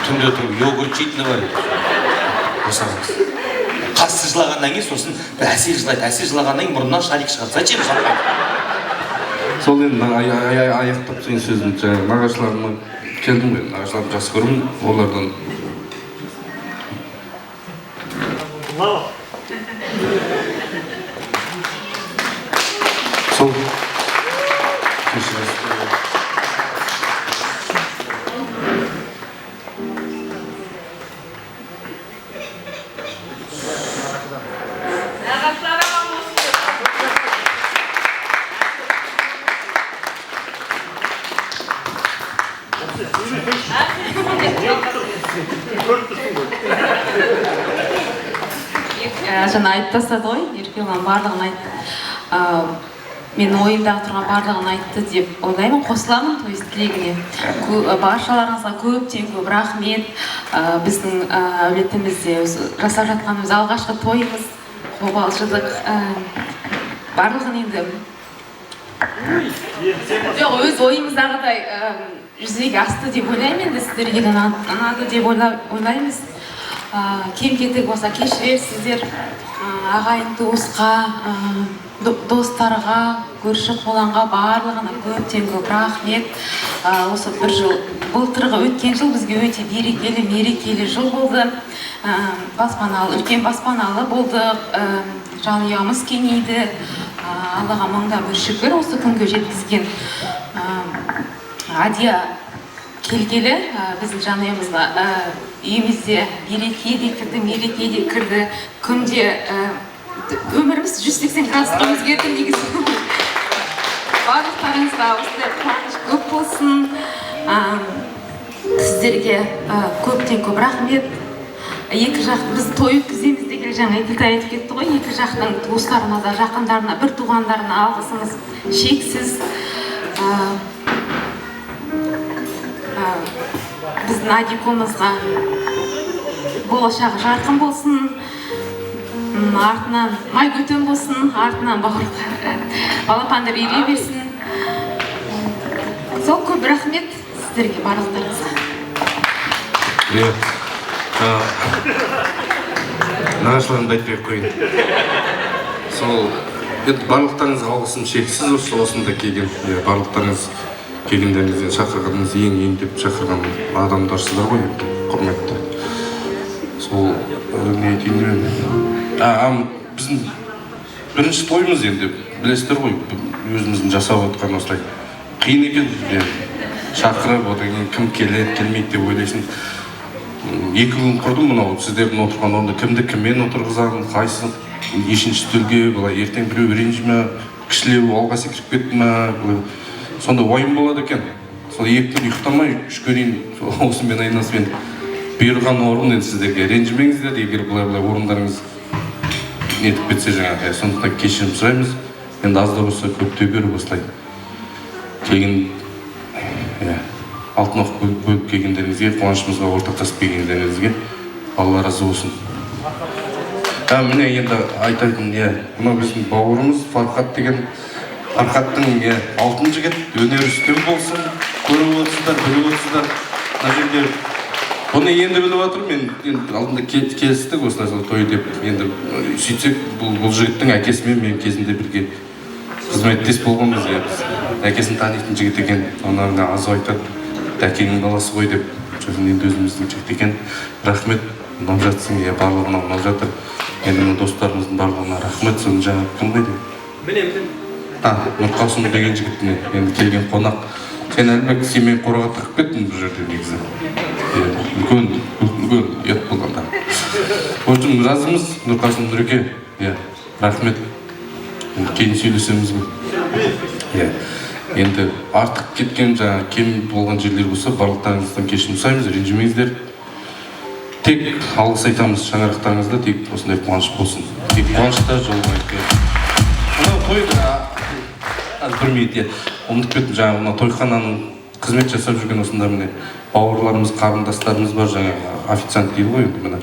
Түнде тұрып йогурт жейтіні бар еді. Босамаңыз. Қассы жылағаннан кейін сосын бір Әсел жылайды, Әсел жылағаннан кейін мұрнынан шарик шығады. Зачем жыламай? Сол енді аяқтап тастайын сөзімді, жаңағы нағашыларыма келдім ғой, нағашыларымды жақсы көремін, олардан сол кешіресіз. Жаңа айтып тастады ғой, Еркебұлан барлығын айтты. Мен ойымдағы тұрған барлығын айтты деп ойлаймын, қосыламын, то есть тілегіне. Баршаларыңызға көптен көп рахмет. Біздің әулетімізде жасап жатқанымыз алғашқы тойымыз, қобалжыдық. Барлығын енді жоқ, өз ойымыздағыдай жүзеге асты деп ойлаймын, енді сіздерге де ұнады деп ойлаймыз. Кем-кетік болса кешірерсіздер, ағайын туысқа, достарға, көрші қолаңға барлығына көптен көп рахмет. Осы бір жыл, былтырғы өткен жыл бізге өте берекелі, мерекелі жыл болды. Баспаналы, үлкен баспаналы болдық, жанұямыз кеңейді. Аллаға мыңда бір шүкір осы күнге жеткізген. Адия келгелі біздің жанұямызға үйімізде береке де кірді, мереке де кірді. Күнде өміріміз 180 градусқа өзгерді негізі. Барлықтарыңызға осындай қуаныш көп болсын. Сіздерге көптен көп рахмет. Екі жақ біз той өткіземіз деген жаңа Әділтай айтып кетті ғой, екі жақтың туыстарына да, жақындарына, бір туғандарына алғысымыз шексіз. Біздің Адикомызға болашағы жарқын болсын, артынан май көтен болсын, артынан балапандар ере берсін. Сол көп рахмет сіздерге барлықтарыңызға. Нағашыларымды айтпай ақ қояйын. Сол енді барлықтарыңызға алғысым шексіз, осында келген барлықтарыңыз келгендеріңізден шақырғаныңыз ең деп шақырған адамдарсыздар ғой енді, құрметті. Сол не айтайын деймін, біздің бірінші тойымыз енді білесіздер ғой, өзіміздің жасап отқан осылай қиын екен, шақырып одан кейін кім келеді келмейді деп ойлайсың. 2 күн құрдым мынау сіздердің отырған орында кімді кіммен отырғызамын, қайсы нешінші үстелге, былай ертең біреу ренжі ме, кішілеу алға секіріп кетті ме, былай сонда уайым болады екен. Сол 2 күн ұйықтамай 3-ке дейін осымен айналысып енді бұйырған орын енді сіздерге ренжімеңіздер, егер былай орындарыңыз нетіп кетсе жаңағы, сондықтан кешірім сұраймыз. Енді аз да болса көп те көріп осылай келген алтын оқ бөліп келгендеріңізге, қуанышымызға ортақтасып келгендеріңізге Алла разы болсын. Міне енді айтайтын, мынау біздің бауырымыз Фархат деген, Фархаттың алтын жігіт, өнері үстем болсын, көріп отырсыздар, біліп отырсыздар. Мына жерде бұны енді біліп жатырмын, мен енді алдында келістік осылай той деп, енді сөйтсек бұл жігіттің әкесімен мен кезінде бірге қызметтес болғанбыз, біз әкесін танитын жігіт екен, оны аз айтады, әкеңнің баласы ғой деп, сосын енді өзіміздің жігіт екен. Рахмет, ұнап жатсың, барлығына ұнап жатыр. Енді мына достарымыздың барлығына рахмет. Соны жаңағы кім қайда? Міне, міне. Нұрқасым деген жігіт міне енді келген қонақ. Сен Әлібек, сен мені қораға тығып кеттің бұл жерде негізі. Үлкен үлкен ұят болғанда. В общем, разымыз Нұрқасым Нұреке. Иә, рахмет. Енді кейін сөйлесеміз ғой. Иә. Енді артық кеткен, жаңағы кем болған жерлер болса, барлықтарыңыздан кешірім сұраймыз, ренжімеңіздер. Тек алғыс айтамыз, шаңырақтарыңызда тек осындай қуаныш болсын. Тек қуанышта жолығайық. Мынау той, бір минут, иә, ұмытып кеттім, жаңағы мына тойхананың қызмет жасап жүрген осында міне бауырларымыз, қарындастарымыз бар, жаңағы официант дейді ғой енді, міне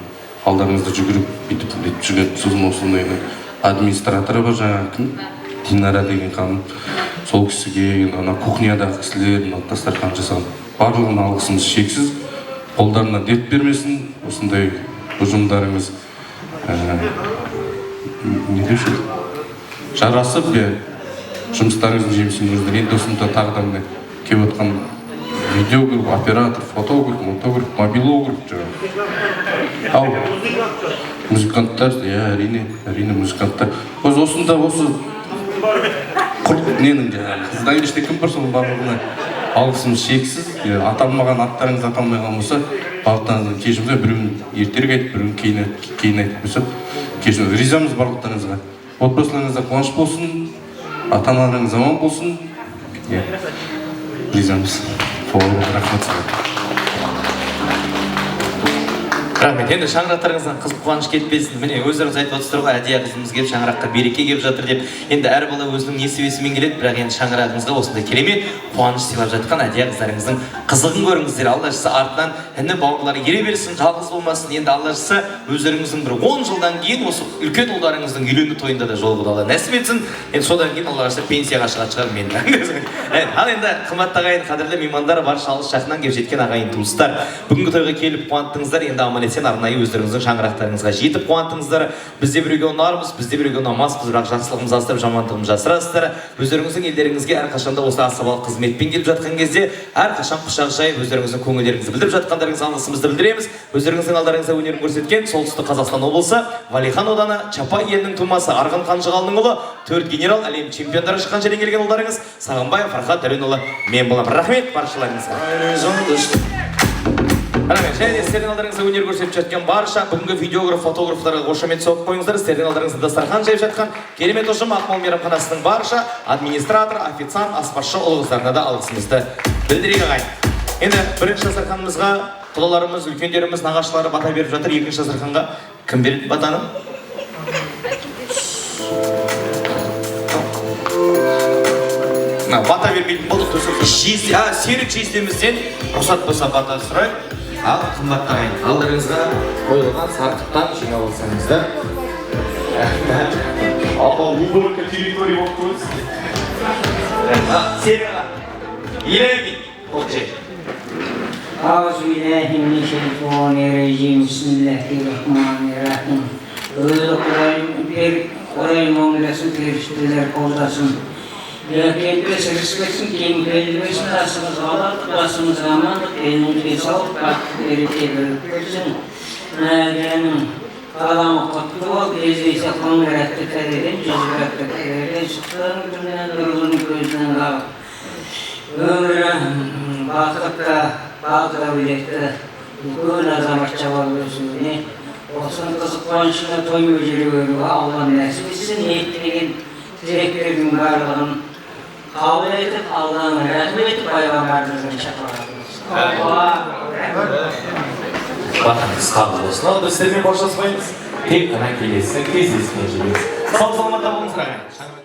алдарыңызда жүгіріп бүйтіп бүйтіп жүрген, сосын осындай администраторы бар, жаңағы кім, Динара деген ханым, сол кісіге, енді ана кухнядағы кісілер, мына дастархан жасаған барлығына алғысымыз шексіз, қолдарына дерт бермесін, осындай ұжымдарыңыз не деуші еді, жарасып, иә, жұмыстарыңыздың жемісін көріңіздер. Енді осында тағы да міне келіп отқан видеограф, оператор, фотограф, мотограф, мобилограф, жаңағы. Ау, музыканттар, иә, әрине, әрине музыканттар. Осы осында осы құрт ненің жаңағы қыздан кеште кім бар, соның барлығына алғысымыз шексіз. Иә, аталмаған аттарыңыз аталмай қалған болса, барлықтарыңыздан кешірім сұраймын. Біреуін ертерек айтып, біреуін кейін айтып қойсақ, кешірім. Ризамыз барлықтарыңызға. Отбасыларыңызда қуаныш болсын, ата-аналарыңыз аман болсын. Иә, ризамыз. Рахмет сізге. Рахмет. Енді шаңырақтарыңыздан қызық қуаныш кетпесін. Міне өздеріңіз айтып отырсыздар ғой, Әдия қызымыз келіп шаңыраққа береке келіп жатыр деп. Енді әр бала өзінің несібесімен келеді, бірақ енді шаңырағыңызға осындай керемет қуаныш сыйлап жатқан Әдия қыздарыңыздың қызығын көріңіздер. Алла жазса артынан іні бауырлары ере берсін, жалғыз болмасын. Енді Алла жазса өздеріңіздің бір 10 жылдан кейін осы үлкен ұлдарыңыздың үйлену тойында да жолығуды Алла нәсіп етсін. Енді содан кейін Алла жазса пенсияға шығатын шығар мен. Ал енді қымбатты ағайын, қадірлі меймандар, барша алыс жақыннан келіп жеткен ағайын туыстар, бүгінгі тойға келіп қуанттыңыздар. Енді аман есен арнайы өздеріңіздің шаңырақтарыңызға жетіп қуанттыңыздар. Біз де біреуге ұнармыз, біз де біреуге ұнамаспыз, бірақ жақсылығымызды асырып, жамандығымызды жасырасыздар. Өздеріңіздің елдеріңізге әрқашанда осы асабалық қызметпен келіп жатқан кезде әрқашан құшақ жайып өздеріңіздің көңілдеріңізді білдіріп жатқандарыңызға алғысымызды білдіреміз. Өздеріңіздің алдарыңызда өнерін көрсеткен Солтүстік Қазақстан облысы Валихан ауданы Чапай елінің тумасы Арғын Қанжығалының ұлы, 4 генерал, әлем чемпиондары шыққан жерден келген ұлдарыңыз Сағынбаев Фархат Дәуренұлы мен боламын. Рахмет баршаларыңызға. Рахмет. Және сіздердің алдарыңызда өнер көрсетіп жатқан барша бүгінгі видеограф, фотографтарға қошемет соғып қойыңыздар. Сіздердің алдарыңызда дастархан жайып жатқан керемет ұжым Ақмол мейрамханасының барша администратор, официант, аспазшы ұл қыздарына да алғысымызды білдірейік ағайын. Енді бірінші дастарханымызға құдаларымыз, үлкендеріміз, нағашылары бата беріп жатыр. Екінші дастарханға кім береді батаны? Бата бермейтін болдық. Серік жездемізден рұқсат болса бата сұрайық. Ал қымбатты ағайын, алдарыңызға қойылған сарқыттан жинап алсаңыздар. Апа, уборка территория болып қойсын. Серік аға, елеуге қол. Аузубиллахи бисмиллахи-рахмани-рахим. Өлі Құдайым оңдасын, періштелер қолдасын. Берекетті сіріспесін, кең келмесін, асымыз амандық, басымыз амандық, елімізге саулық, бақыт, береке бірлік берсін. Мәденің қаламы құтты бол, кездейсе қоңыратты кәреден, жүзбақты кәреден, шықтың түбінен, нұрлының көзінен қағып. Өмірі бақытты, бақ дәулетті, үлкен азаматша болып өсуіне, осының қызық қуанышына тоймай жүре беруге Алла нәсіп етсін, ниеттеген тілектердің барлығын қабыл етіп, Алланың рәхім етіп, пайғамбарымыздың шапағаты болсын. Бақытыңыз қабыл болсын. Ал біз сіздермен қоштаспаймыз. Тек қана келесі кездескенше. Сау саламатта болыңыздар ағайын.